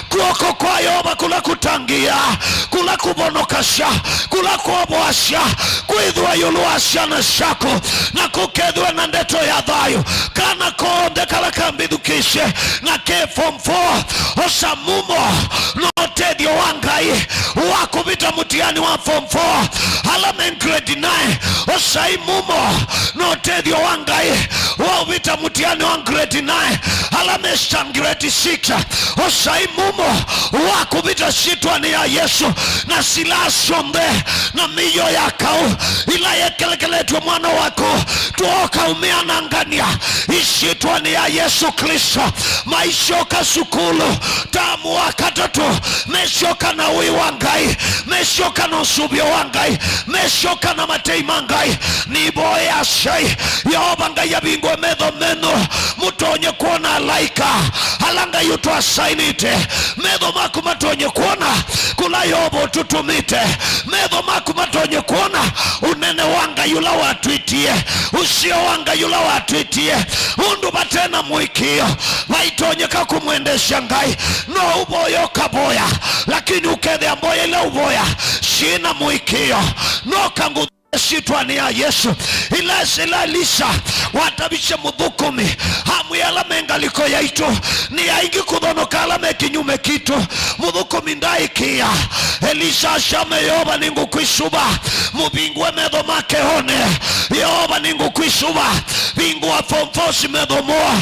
kw'oko kwa Yeova kũla kũtangĩĩaa, kũla kũvonokasya, kũla kwovoasya, kwĩthĩwa ĩũlũ wa syana syaku, na kũkethĩwe na ndeto ya thayũ. Kana konthe kala kambĩthukĩĩsye na ke form four, osa mumo na ũtethyo wa Ngai wa kũvĩta mũtiani wa form four. Ala me grade nine, osai mumo na ũtethyo wa Ngai wa ũvĩta mũtiani wa grade nine. Ala me sta grade six, osai mumo wa kũvĩta syĩtwanĩ ya Yesũ, na silaa syonthe na mĩio ya kaũ ila yekelekeletw'e mwana waku, twoka ũmĩanangany'a ĩsyĩtwanĩ ya Yesũ Klĩsto. Maisyoka sukulu tamu wa katatũ, mesyoka na ũĩ wa Ngai, mesyoka na ũsũvĩo wa Ngai, mesyoka na matei ma Ngai. Nĩvoya asyai, Yeova Ngai avingũe metho menyu, mũtonye kwona alaĩka ala Ngai ũtwasainĩte. Metho maku matonye kwona kũla Yeova ũtũtũmĩte. Metho maku matonye kwona ũnene wa Ngai ũla watwĩtie, ũseo wa Ngai ũla watwĩtie. Ũndũ vate na mũĩkĩĩo vaitonyeka kũmwendesya Ngai. No ũvoya ũkavoya, lakini ũkethĩa mboya ila ũvoya syĩ na mũĩkĩĩo. No kangũ syĩtwanĩ ya Yesũ. Ĩla, ĩla Elisa watavisye mũthũkũmi, amwĩa ala me ngalĩko yaitũ, nĩ aingĩ kũthonoka ala me kĩnyume kitũ. Mũthũkũmi ndaaĩkĩĩa. Elisa asyame, Yeova nĩngũkwĩsuva. Mũvingũe metho make one. Yeova nĩngũkwĩsuva. Vingũa form fours metho moo.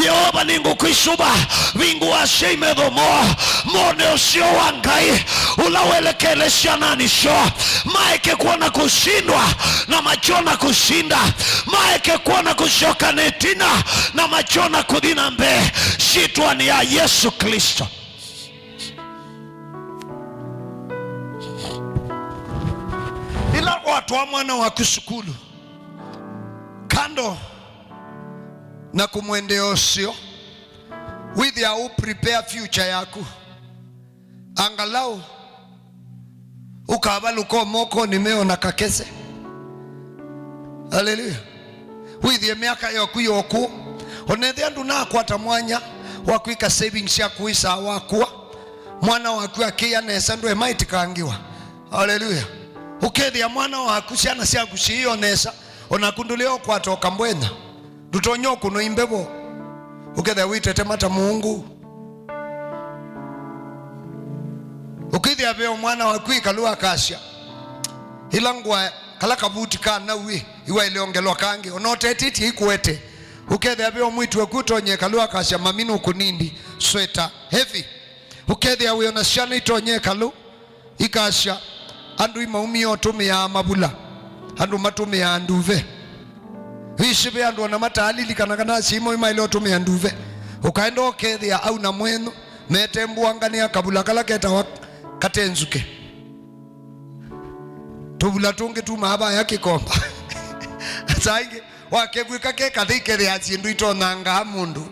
Yeova nĩngũkwĩsuva. Vingũa asyai metho moo. Mone ũseo wa Ngai ũla welekele syananĩ syoo. Maeke kwona kũsindwa na makyona kũsinda. Maeke kwona kũsyoka na ĩtina na makyona kũthi na mbee. Syĩtwanĩ ya Yesũ Klĩsto. Ĩla watwaa mwana waku sukulu, kando na kũmwendea ũseo, wĩthĩa ũ prepare future yaku. Angalau ũkavalũka o mokonĩ meo na kakese. Haleluya. Wĩthĩe myaka yoku yoku. Onethĩa ndũnakwata mwanya wa kwĩka savings sya kũĩsaa wakua. Mwana waku akĩya nesa ndwe maĩtĩkangĩwa. Haleluya. Ũkethĩa mwana waku, syana syaku syĩyo nesa. Onaku ndũlea ũkwata o kambwenya. Ndũtonya ũkũnwa imbevo. Ũkethĩa wĩtetema ta mũungu. Ũkethĩa veo mwana waku ĩkalũ akasya, ĩla ngũa kala kavuti ka nauĩ, iwaĩle ongelwa kangĩ. Ona ũtetĩtye ikũete. Ũkethĩa veo mwĩĩtu waku ũtonya ĩkalũ akasya, mami nũkũnindi sweta heavy. Ũkethĩa wĩ ona syana itonya ĩkalũ, ikasya, andũ imaumie ũtũmĩaa mavula, andũ matũmĩaa nduve. Ĩsĩ ve andũ ona matalilikana kana asyai moo maĩle ũtũmĩa nduve. Ũkaenda ũkethĩa au na mwenyu metembuanganĩa kavula kala ketawa kate nzuke. Tũvula tũngĩ tumaa vaya kĩkomba. Saa ingĩ, wakevw'ĩka ke kathĩ ikethĩa syĩndũ itonangaa mũndũ.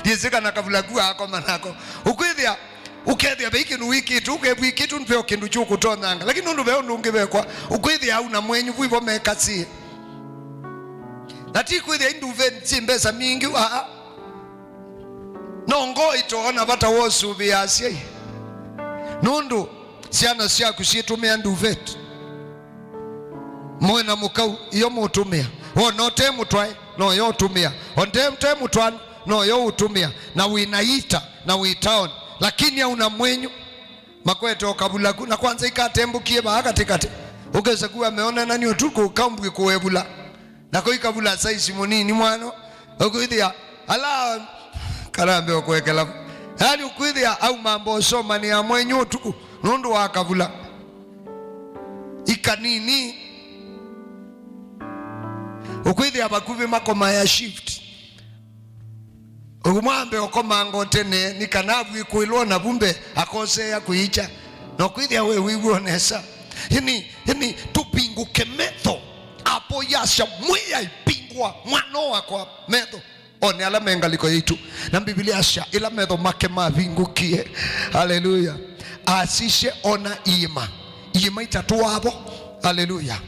Ndiĩsĩ kana kavula ku akoma nako. Ũkwĩthĩa, ũkethĩa ve kĩndũ wĩkĩtwe, ũkevw'ĩkĩtwe ve kĩndũ kyũkũtonanga. Lakini nũndũ ve ũndũ ũngĩ vekwa, ũkwĩthĩa au na mwenyu vu ivo mekasĩe. Na ti kwĩthĩa induveti syĩ mbesa mbingĩ, aa. No ngoo itoona vata wa ũsũvĩa asyai. Nũndũ syana syaku syĩtũmĩa nduveti. Mũĩ na mũkau, iyo mũtũmĩa. Wona ũte mũtwae, no yo ũtũmĩa. Onde ũte mũtwae, no yo ũtũmĩa. Na wĩ na ita, na wĩ taoni. Lakini au na mwenyu, makwete o kavula ku. Na kwanza ikatembũkie vaa katĩkatĩ. Ũkesa kuwa meonanani ũtukũ, kaumbwi kũevula. Nako ikavula saisi mũnini mwano, ũkwĩthĩa, ala, karambe ũkwekela. Yaani ũkwĩthĩa au mambo ũsomanĩa mwenyu ũtukũ, nũndũ wa kavula. Ikanini. Ũkwĩthĩa vakuvĩ makomaya shift. Ũmwambe ũkomanga ũtene, nĩ kana avw'ĩkũĩlwa na vumbe akoseea kũikya. Na ũkwĩthĩa we wĩw'o nesa. Ini, ini, tũvingũke metho. Apo yasya, Mwĩai, vingũa mwana wakwa metho. One ala me ngalĩko yaitũ. Na Mbivilia yasya, ĩla metho make mavingũkie. Haleluya. Asisye ona iĩma. Iĩma itatũ wavo. Haleluya.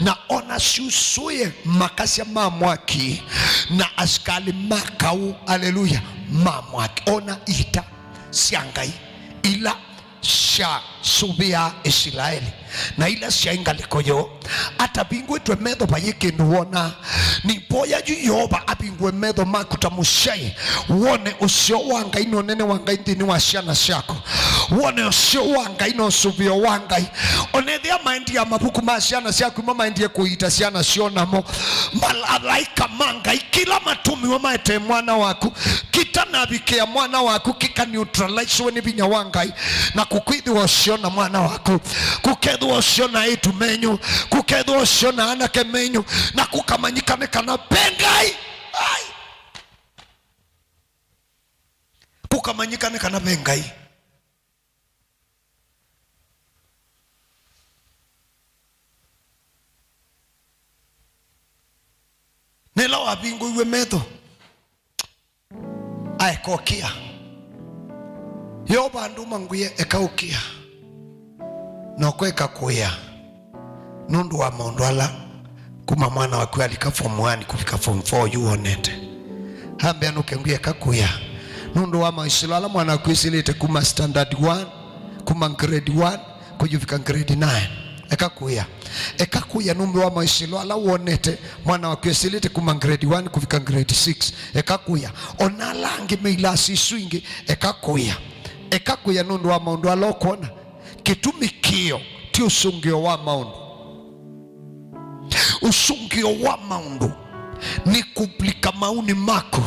Na ona syusũĩe makasya ma mwaki, na asikalĩ ma kaũ, aleluya, ma mwaki. Ona ita sya Ngai ila syasũvĩaa Isilaeli, na ila syaĩ ngalĩko yoo, atavingũĩtwe metho vayĩ kĩndũ wonaa. Nĩvoya yu Yeova avingũe metho maku ta mũsyai, wone ũseo wa Ngai na ũnene wa Ngai nthĩnĩ wa syana syaku. Wone ũseo wa Ngai na ũsũvĩo wa Ngai. Ona ethĩa maendie mavuku ma syana syaku, imo maendie kũiita syana syoo namo. Malaika ma Ngai, kĩla matũmiwe maetee mwana waku, kĩtanavikĩa mwana waku, kĩka neutralizewe nĩ vinya wa Ngai, na kũkwĩthĩwa ũseo na mwana waku, kũkethĩwa ũseo na eĩtu menyu, kũkethĩwa ũseo na anake menyu, na kũkamanyĩka nĩ kana ve Ngai. Ai! Kũkamanyĩka nĩ kana ve Ngai. Na ĩla wavingũiw'e metho, aeka ũkĩa. Yeova andũma ngwĩe, eka ũkĩa. Na ũkweka kũĩa nũndũ wa maũndũ ala kuma mwana waku alika form one kũvika form four yu wonete. Ambĩa nũke ngwĩe eka kũĩa nũndũ wa maĩsĩlo ala mwana waku ĩsĩlĩte kuma standard one, kuma grade one, kũyuvika grade nine. Eka kũĩa. Eka kũĩa nũndũ wa maĩsĩlo ala wonete mwana waku ĩsĩlĩte kuma grade one kũvika grade six. Eka kũĩa. Ona ala angĩ me ilasi isu ingĩ, eka kũĩa. Eka kũĩa nũndũ wa maũndũ ala ũkwona. Kĩtumi kĩo ti ũsũngĩo wa maũndũ. Ũsũngĩo wa maũndũ nĩ kũlika maũnĩ maku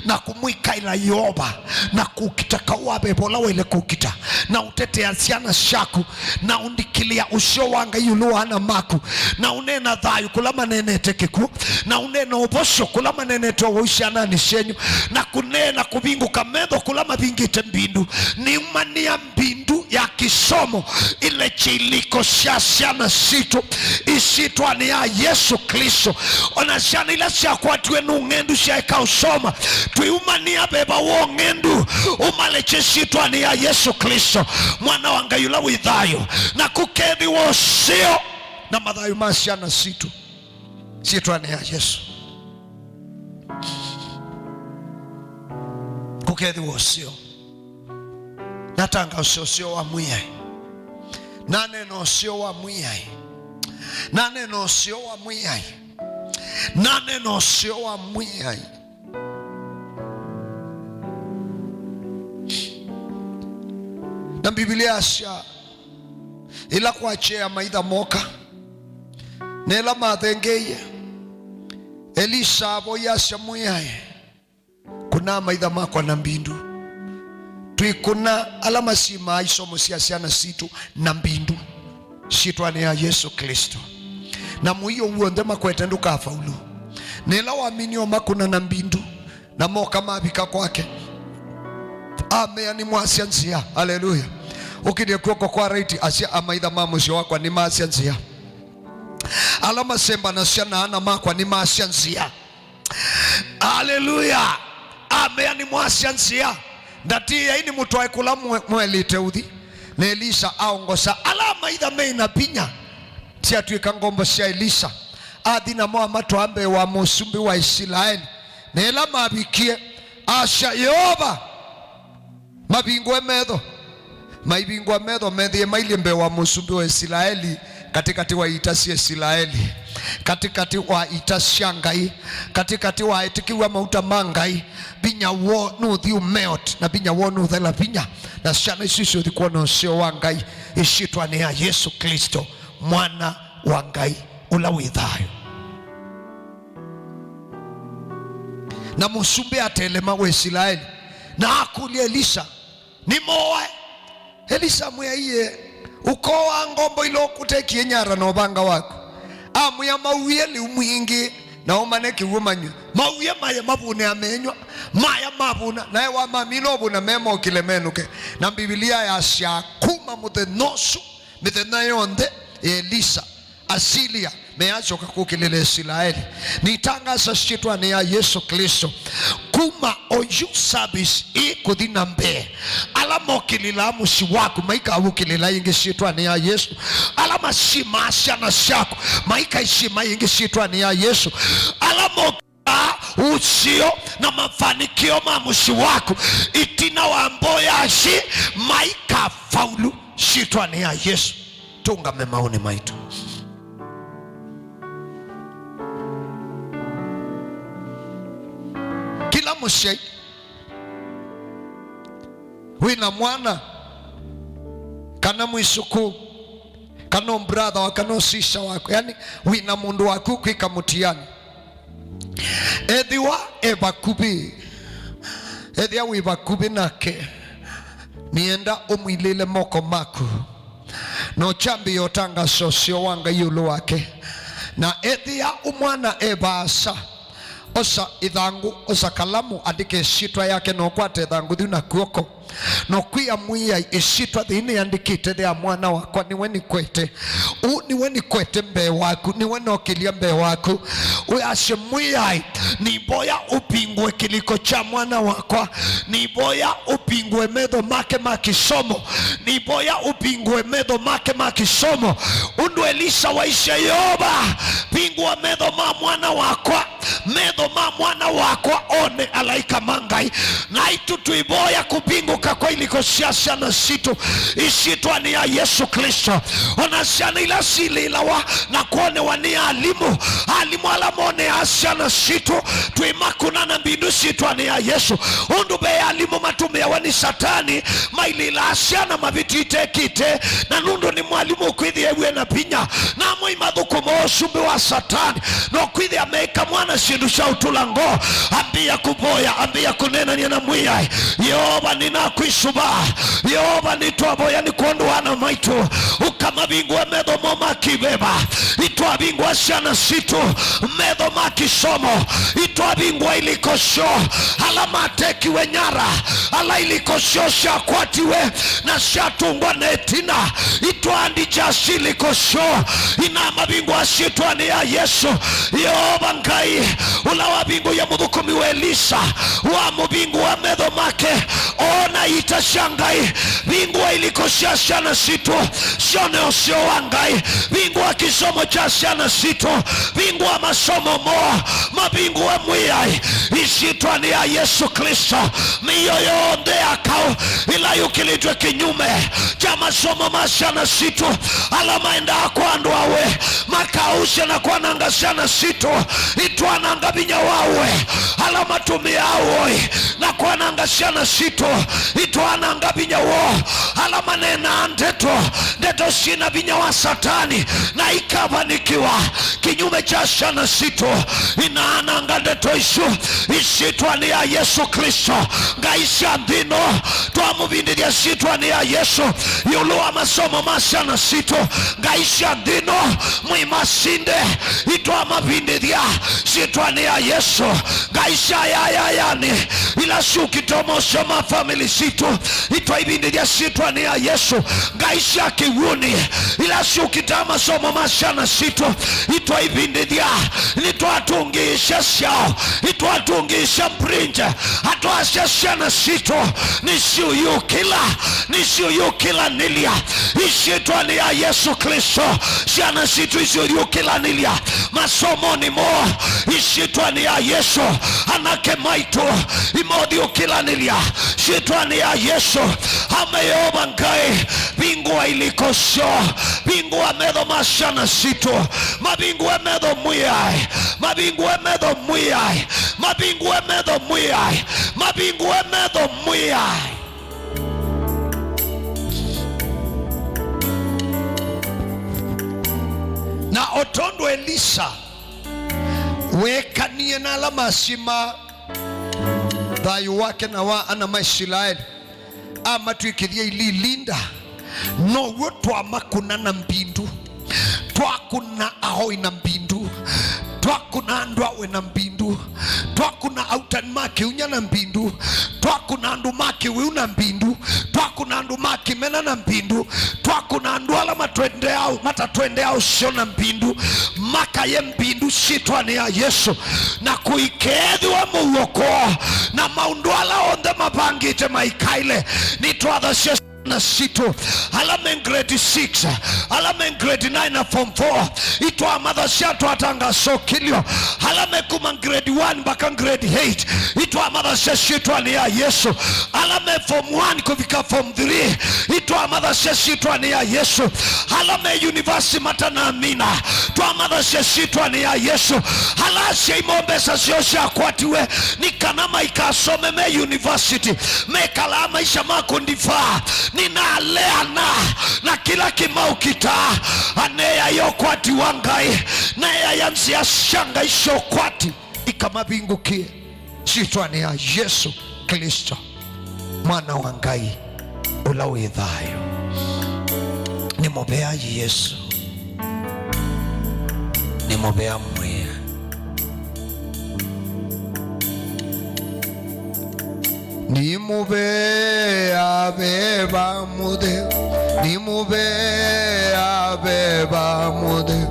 na kũmwĩkaĩla Yeova na kũkita kau wa veva ũla waĩle kũkita, na ũtetea syana syaku, na ũndikĩlĩa ũseo wa Ngai ĩũlũ wa ana maku, na ũneena thayũ kũla maneenete kĩkw'ũ, na ũneena ũvosyo kũla maneenete ũwau syananĩ syenyu, na kũneena kũvingũka metho kũla mavingĩte mbindu. Nĩumanĩa mbindu ya kĩsomo ilekye ilĩko sya syana sitũ ĩsyĩtwanĩ ya Yesũ Klĩsto. Ona syana ila syakwatiwe nĩ ũng'endu syaeka ũsoma, twĩumanĩa veva wa ũng'endu ũmalekye ĩsyĩtwanĩ ya Yesũ Klĩsto, Mwana wa Ngai ũla wĩ thayũ, na kũkethĩwa ũseo na mathayũ ma syana sitũ. Syĩtwanĩ ya Yesũ. Kũkethĩwa ũseo. Natanga ũseo, ũseo wa Mwĩai. Naneena ũseo wa Mwĩai. Naneena ũseo wa Mwĩai. Naneena ũseo wa Mwĩai. Na Mbivilia yasya, ĩla kwakye amaitha moka, na ĩla mathengeie, Elisa avoya asya, Mwĩai, kũna amaitha makwa na mbindu. Twĩkũna ala masimaa isomo sya syana sitũ na mbindu, syĩtwanĩ ya Yesũ Klĩsto. Na mũio w'onthe makwete ndũkafaulu. Na ĩla waminie ũmakũna na mbindu, na moka mavika kwake, Amea nĩmwasya nzĩa. Haleluya. Ũkĩlye kw'oko kwa right, asya, amaitha ma mũsyĩ wakwa nĩmasya nzĩa. Ala masembanasya na ana makwa nĩmasya nzĩa. Haleluya. Amea nĩmwasya nzĩa. Ndatĩĩai nĩmũtwae kũla mwe-, mwelĩte ũthi. Na Elisa aongosa ala amaitha me na vinya. Syatw'ĩka ngombo sya Elisa. Athi namo amatwaa mbee wa mũsumbĩ wa Isilaeli. Na ĩla mavikie, asya, Yeova, mavingũe metho. Maivingũa metho, methĩe mailyĩ mbee wa mũsumbĩ wa Isilaeli, katĩkatĩ wa ita sya Isilaeli, katĩkatĩ wa ita sya Ngai, katĩkatĩ wa etĩkĩw'a mauta ma Ngai. Vinya woo nũthi ũmelt, na vinya woo nũthela vinya, na syana isu syũthi kwona ũseo wa Ngai, ĩsyĩtwanĩ ya Yesũ Klĩsto, Mwana wa Ngai ũla wĩ thayũ. Na mũsumbĩ atelema wa Isilaeli, na akũlya Elisa, "Nĩmoae?" Elisa amwĩa, "Aiee, ũkooaa ngombo ila ũkũtekie nyara na ũvanga waku?" Amwĩa, "Mauie lĩu mwingĩ, na ũmane kĩw'ũ manywe. Mauie maye mavũne, amenyw'a, maya mavũna, nae wamamina ũvũna, memokĩle menũke." Na Mbivilia yasyaa, kuma mũthenya ũsu, mĩthenya yonthe ya Elisa, Asilia measyoka kũkĩlĩla Isilaeli. Nĩtangasa syĩtwanĩ ya Yesũ Klĩsto, kuma oyu service ĩ kũthi na mbee, ala mokĩlĩlaa mũsyĩ waku maikawũkĩlĩla ĩngĩ syĩtwanĩ ya Yesũ. Ala masyimaa syana syaku maikaisyimaa ĩngĩ syĩtwanĩ ya Yesũ. Ala mo- Aa, ũseo na mafanikio ma mũsyĩ waku, ĩtina wa mboya ĩsu, maikafaulu syĩtwanĩ ya Yesũ. Tũngame maũnĩ maitũ. Kĩla mũsyai wĩ na mwana, kana mwĩsũkũũ, kana brother wa, kana sister waku, yani, wĩ na mũndũ waku kwĩka mũtiani, ethĩwa e vakuvĩ, ethĩa wĩ vakuvĩ nake, nĩenda ũmwilĩle moko maku, na ũkyambĩĩa ũtangasa ũseo wa Ngai ĩũlũ wake. Na ethĩa ũmwana e vaasa, osa ĩthangũ, osa kalamu, andĩka ĩsyĩtwa yake, na ũkwate ĩthangũ yĩu na kw'oko. Na ũkwĩa Mwĩai, ĩsyĩtwa yĩĩ nĩandĩkĩte ya mwana wakwa, nĩwe nĩkwete. Ũũ nĩwe nĩkwete mbee waku, nĩwe nokĩlya mbee waku. Ũyasye, Mwĩai, nĩvoya ũvingũe kĩlĩko kya mwana wakwa. Nĩvoya ũvingũe metho make ma kĩsomo. Nĩvoya ũvingũe metho make ma kĩsomo. Ũndũ Elisa waisye, Yeova, vingũa metho ma mwana wakwa. Metho ma mwana wakwa one alaĩka ma Ngai. Naitũ twĩvoya kũvingũka kwa ilĩko sya syana sitũ, ĩsyĩtwanĩ ya Yesũ Klĩsto. Ona syana ila silĩlawa na kwonewa nĩ alimũ, alimũ ala moneaa syana sitũ, twĩmakũna na mbindu syĩtwanĩ ya Yesũ. Ũndũ ve alimũ matũmĩawa nĩ Satani, mailĩlaa syana mavĩtyo itekĩte, na nũndũ nĩ mwalimũ ũkwĩthĩa ew'e na vinya, namo imathũkũma ũsumbĩ wa Satani, no kwĩthĩa meĩka mwana syĩndũ sya ũtũla ngoo. Ambĩĩa kũvoya, ambĩĩa kũneenany'a na Mwĩai. Yeova, nĩnakwĩsũva. Yeova, nĩtwavoya nĩ kwondũ wa ana maitũ, ũkamavingũe metho moo ma kĩveva. Itwavingũa syana sitũ metho ma kĩsomo. Itwavingũa ilĩko syoo ala matekiwe nyara, ala ilĩko syoo syakwatiwe na syatũngwa na ĩtina. Itwaandikya silĩko syoo, inamavingũa syĩtwanĩ ya Yesũ. Yeova Ngai, ũla wavingũie mũthũkũmi wa Elisa, wamũvingũa metho make, oona ita sya Ngai. Vingũa ilĩko sya syana sitũ syone ũseo wa Ngai. Vingũa kĩsomo kya syana sitũ. Vingũa masomo moo. Mavingũe Mwĩai, ĩsyĩtwanĩ ya Yesũ Klĩsto. Mĩio yonthe ya kaũ ĩla yũkĩlĩtwe kĩnyume kya masomo ma syana sitũ, ala maendaa kwa andũ awe makausya na kwananga syana sitũ, itwananga vinya wa ũe. Ala matũmĩaa ũoi na kwananga syana sitũ, itwananga vinya woo. Ala maneenaa ndeto, ndeto syĩ na vinya wa Satani na ikavanikiwa kĩnyume kya syana sitũ, inaananga ndeto isu ĩsyĩtwanĩ ya Yesũ Klĩsto. Ngai sya nthĩ ĩno, twamũvindĩthya syĩtwanĩ ya Yesũ ĩũlũ wa masomo ma syana sitũ. Ngai sya nthĩ ĩno, mwĩma asinde, itwamavindĩthya syĩtwanĩ ya Yesũ. Ngai sya yayayanĩ, ila syũkĩte mosyo ma famĩlĩ sitũ, itwaivindĩthya syĩtwanĩ ya Yesũ. Ngai sya kĩw'ũnĩ, ila syũkĩte masomo ma syana sitũ, itwaivindĩthya. Nĩtwatũngĩĩsya syao, itwatũngĩĩsya bridge. Atwasya syana sitũ nĩsiũyũkĩla, nĩsiũyũkĩlanĩlya. Ĩsyĩtwanĩ ya Yesũ Klĩsto, syana sitũ isiũyũkĩlanĩlya masomonĩ moo. Ĩsyĩtwanĩ ya Yesũ, anake maitũ imothiũkĩlanĩlya. Syĩtwanĩ ya Yesũ, ame Yeova Ngai, vingũa ilĩko syoo, vingũa metho ma syana sitũ, mavingũe metho Mwĩai, mavingũe metho Mwĩai, mavingũe metho Mwĩai, mavingũe metho Mwĩai. Na o tondũ Elisa weekanie na ala masima thayũ wake na wa ana ma Isilaeli, amatw'ĩkĩthya ililinda, now'o twamakũna na mbindu. Twakũna aoi na mbindu. Twakũna andũ awe na mbindu. Twakũna autani ma kĩunya na mbindu. Twakũna andũ ma kĩwĩu na mbindu. Twakũna andũ ma kĩmena na mbindu. Twakũna andũ ala matwendeaa, matatwendeaa ũseo na mbindu. Makaye mbindu syĩtwanĩ ya Yesũ. Na kũikeethĩwa mũuo kwoo, na maũndũ ala onthe mavangĩte maikaĩle. Nĩtwathasya syana sitũ, ala me grade six, ala me grade nine na form four, itwamathasya, twatanga sokilyo. Ala me kuma grade one mpaka grade eight, itwamathasya syĩtwanĩ ya Yesũ. Ala me form one kũvika form three, itwamathasya syĩtwanĩ ya Yesũ. Ala me university matanamina, twamathasya syĩtwanĩ ya Yesũ. Ala asyai moo mbesa syoo syakwatiwe nĩ kana maikasome me university, mekalaa maisha ma kũndivaa, nĩnaleana na kĩla kĩmaũkitaa. Aneeaĩa ũkwati wa Ngai, neeaĩa nzĩa sya Ngai sya ũkwati ikamavingũkĩe syĩtwanĩ ya Yesũ Klĩsto, Mwana wa Ngai ũla wĩ thayũ. Nĩ mũvea Yesũ. Nĩ mũvea Mwĩai. Nĩ mũvea Veva Mũtheu, nĩ mũvea Veva Mũtheu,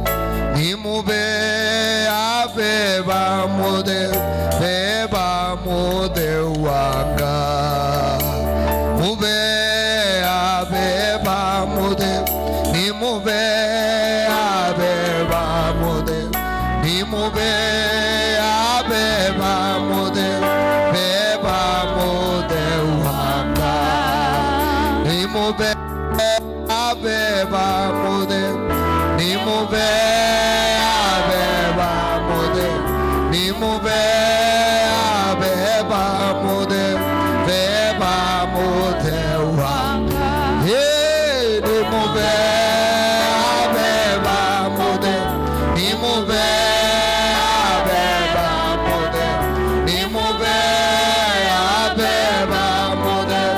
nĩ mũvea Veva Mũtheu, Veva Mũtheu wa Ngai. Mũvea Veva Mũtheu, nĩ mũvea Veva Mũtheu, nĩ mũvea Veva Mũtheu, Veva Mũtheu wa Ngai. Nĩ mũvea Veva Mũtheu, nĩ mũvea Veva Mũtheu, nĩ mũvea Veva Mũtheu, Veva Mũtheu wa Ngai. Ĩĩ, nĩ mũvea Veva Mũtheu, nĩ mũvea Veva Mũtheu, nĩ mũvea Veva Mũtheu,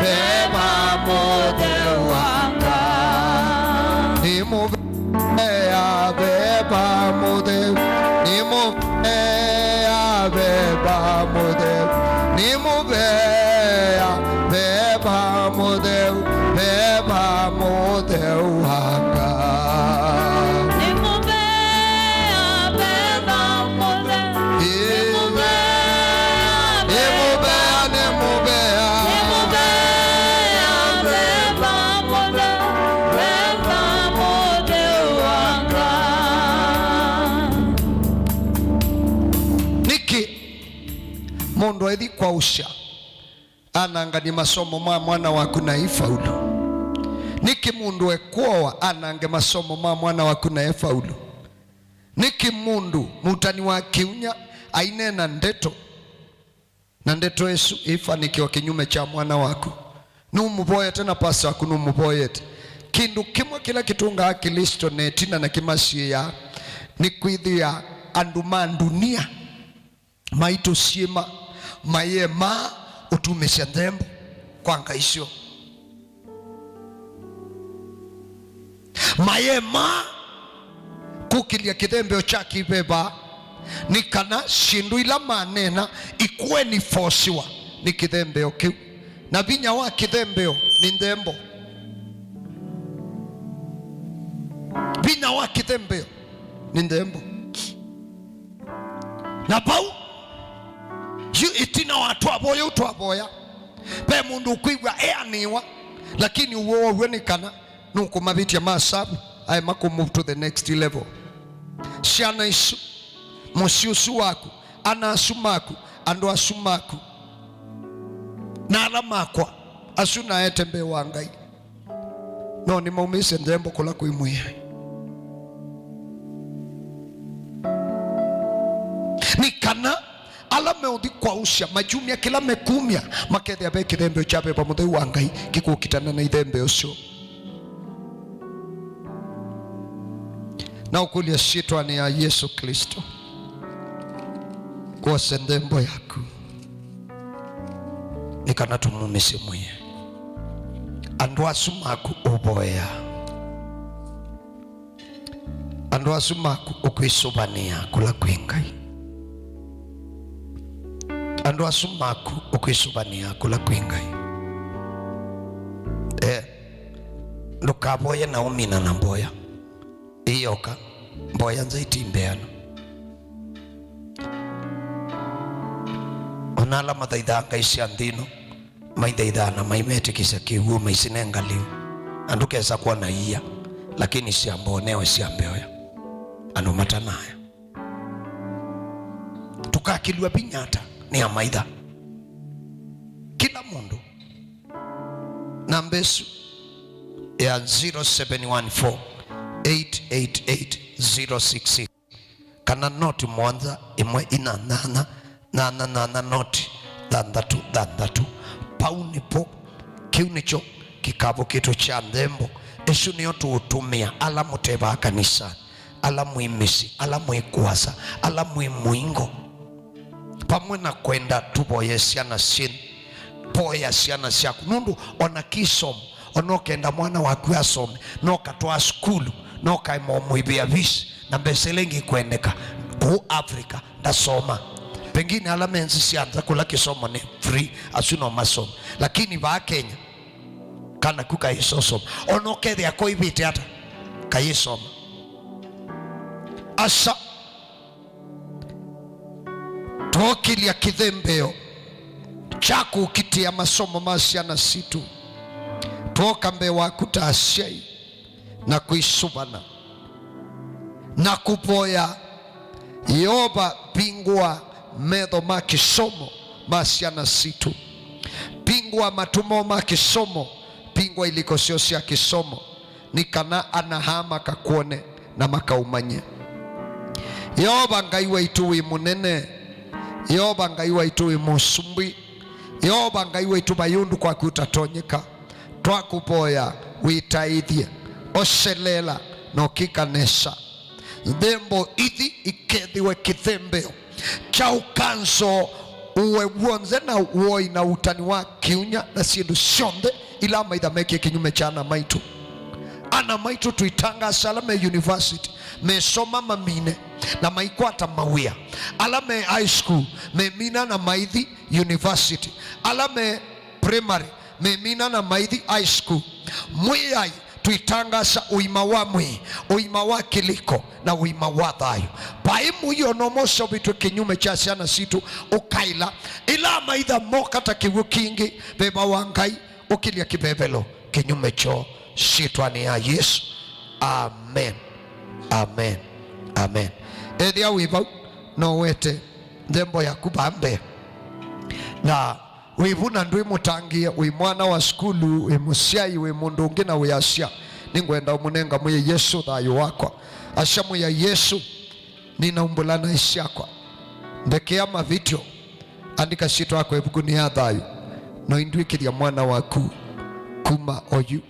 Veva Mũtheu wa Ngai. Nĩ mũvea Veva Mũtheu, nĩ mũvea Veva Mũtheu, nĩ mũvea Veva Mũtheu, Veva Mũtheu wa Ngai. Nĩ mũvea Veva Mũtheu. Nĩ mũvea, nĩ mũvea, nĩ mũvea Veva Mũtheu, Veva Mũtheu wa Ngai. Nĩkĩ mũndũ aithi kwaũsya ananganie masomo ma mwana waku na ifaulu? Nĩkĩ mũndũ ekwoa anange masomo ma mwana waku na efaulu? Nĩkĩ mũndũ mũtani wa kĩunya aineena ndeto, na ndeto ĩsu ĩfanĩkĩwa kĩnyume kya mwana waku? Nũmũvoyete na pasta waku nũmũvoyete. Kĩndũ kĩmwe kĩla kĩtũngaa Klĩsto na ĩtina na kĩmasiĩĩaa nĩ kwĩthĩa andũ ma ndunia maitũsiĩma, mayemaa ũtumĩsya nthembo kwa ngai syoo. Mayemaa Kũkĩlya kĩthembeo kya kĩveva nĩ kana syĩndũ ila maneena ikuenifosiwa nĩ kĩthembeo kĩu. Na vinya wa kĩthembeo nĩ nthembo. Vinya wa kĩthembeo nĩ nthembo. Na vau, yu ĩtina wa twavoya ũu twavoya, ve mũndũ ũkwĩw'a eanĩwa, lakini ũw'o wow'o nĩ kana nũkũmavĩtya masavu, aema kũ move to the next level. Syana isu, mũsyĩ ũsu waku, ana asu maku, andũ asu maku, na ala makwa, asu naete mbee wa Ngai. No nĩmaumĩsye nthembo kũla kwĩ Mwĩai. Nĩ kana ala meũthi kwaũsya makyumya kĩla mekumya, makethĩa ve kĩthembeo kya veva mũtheu wa Ngai kĩkũkitana na ithembeo syoo. Na ũkũlya syĩtwanĩ ya Yesũ Klĩsto, kwose nthembo yaku. Nĩ kana tũmumĩsye Mwĩai. Andũ asu maku ũvoya. Andũ asu maku ũkwĩsũvanĩa kũla kwĩ Ngai. Andũ asu maku ũkwĩsũvanĩa kũla kwĩ Ngai. Eh, ndũkavoye na ũmina na mboya. Ĩyoka, mboya nza itimbĩana. Ona ala mathaithaa ngai sya nthĩ ĩno, maithaithaa na maimetĩkĩsya kĩw'ũ, maisinenga lĩu. Na ndũkesa kwona ia, lakini syamboneo syambeoya. Andũ matanaya. Tũkakĩlw'a vinya ata nĩ amaitha? Kĩla mũndũ. Namba ĩsu ya zero seven one four, eight eight eight, zero six six, kana noti mũonza ĩmwe inya nyanya nyanya nyanya noti thanthatũ thanthatũ. Pau nĩpo, kĩu nĩkyo kĩkavũ kĩtũ kya nthembo. Ĩsu nĩyo tũũtũmĩa ala mũtevaa kanisanĩ, ala mwĩ mĩsyĩ, ala mwĩ kũasa, ala mwĩ mũingo. Vamwe na kwenda tũvoye syana syenyu, voya syana syaku, nũndũ ona kĩsomo, ona ũkenda mwana waku asome, no katwaa sukulu, no kaema ũmũĩvĩa visi, na mbesa ila ingĩ ikwendeka kũu Africa, ndasoma. Pengine ala me nzĩ sya nza kũla kĩsomo nĩ free, asu no masome. Lakini vaa Kenya, kana ku kayĩsosoma. Ona ũkethĩa koivĩte ata, kayĩsoma. Asa. Twookĩlya kĩthembeo kya kũkitĩa masomo ma syana sitũ. Twooka mbee waku ta asyai na kwĩsũvana na kũvoya, Yeova, vingũa metho ma kĩsomo ma syana sitũ. Vingũa matũ moo ma kĩsomo, vingũa ilĩko syoo sya kĩsomo. Nĩ kana ana aa makakwone na makaũmanye. Yeova Ngai waitũ wĩ mũnene. Yeova Ngai waitũ wĩ mũsumbĩ. Yeova Ngai waitũ vai ũndũ kwaku ũtatonyeka. Twakũvoya wĩtaĩthye, oseleela na ũkĩka nesa. Nthembo ithi ikethĩwe kĩthembeo kya ũkanzo, ũwe w'onthe na woi na ũtani wa kĩunya na syĩndũ syonthe ila amaitha mekie kĩnyume kya ana maitũ. Ana maitũ tũitangaasa ala me university, mesoma mamine na maikwata mawĩa. Ala me high school, memina na maithi university. Ala me primary, memina na maithi high school. Mwĩai, tũitangaasa ũima wa mwĩĩ, ũima wa kĩlĩko, na ũima wa thayũ. Vai mũio no moseũvĩtw'e kĩnyume kya syana sitũ ũkaĩla. Ĩla amaitha moka ta kĩw'ũ kingĩ, veva wa Ngai ũkĩlya kĩvevelo kĩnyume kyoo, syĩtwanĩ ya Yesũ. Amen. Amen. Amen. Ethĩa wĩ vau, no wete nthembo yaku vaa mbee. Na wĩ vu na ndwĩ mũtangĩĩe, wĩ mwana wa sukulu, wĩ mũsyai, wĩ mũndũ ũngĩ na wĩ asya, nĩngwenda ũmũnenga Mwĩai Yesũ thayũ wakwa. Asya, Mwĩai Yesũ, ninaumbũla naĩ syakwa. Ndekea mavĩtyo. Andĩka syĩtwa yakwa ĩvukunĩ ya thayũ, na ũindw'ĩkĩthya mwana waku kuma oyu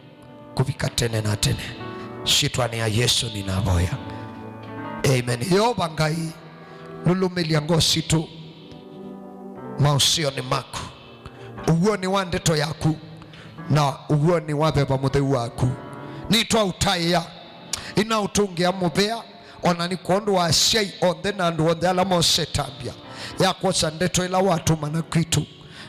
kũvika tene na tene. Syĩtwanĩ ya Yesũ ninavoya. Amen. Yeova Ngai, lũlũmĩlya ngoo sitũ maũsĩonĩ maku, ũw'onĩ wa ndeto yaku, na ũw'onĩ wa veva mũtheu waku. Nĩtwaũtaĩa, inaũtũngĩa mũvea, O na nĩ kwondũ wa asyai onthe na andũ onthe ala mose ĩtambya ya kwosa ndeto ĩla watũmana kwitũ,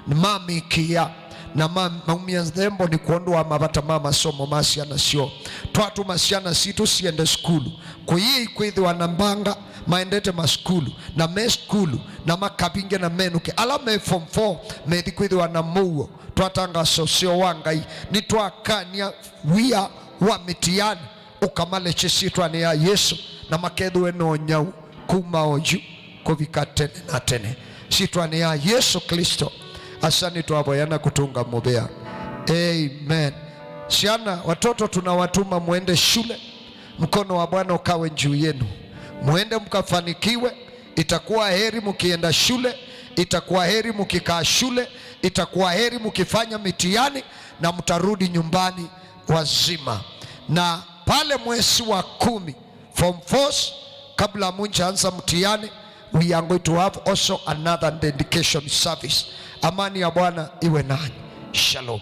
nĩmamĩkĩĩa na ma-, maumya nthembo nĩ kwondũ wa mavata ma masomo ma syana syoo. Twatũma syana sitũ siende sukulu, kũyĩi kwĩthĩwa na mbanga maendete masukulu, na me sukulu, na makavinge na menũke. Ala me form four methi kwĩthĩwa na mũuo. Twatangaasa ũseo wa Ngai, nĩtwakany'a wia wa mĩtiani ũkamalekye syĩtwanĩ ya Yesũ, na makethĩwe na ũnyau kuma oyu kũvika tene na tene. Syĩtwanĩ ya Yesũ Klĩsto, asa nĩtwavoya na kũtũnga mũvea. Amen. Syana, watoto tunawatuma mwende shule. Mkono wa Bwana ukawe juu yenu. Mwende mkafanikiwe. Itakuwa heri mkienda shule, itakuwa heri mkikaa shule, itakuwa heri mkifanya mitihani, na mtarudi nyumbani wazima. Na pale mwezi wa kumi, form fours, kabla munjaanza mtihani, we are going to have also another dedication service. Amani ya Bwana iwe nanyi. Shalom.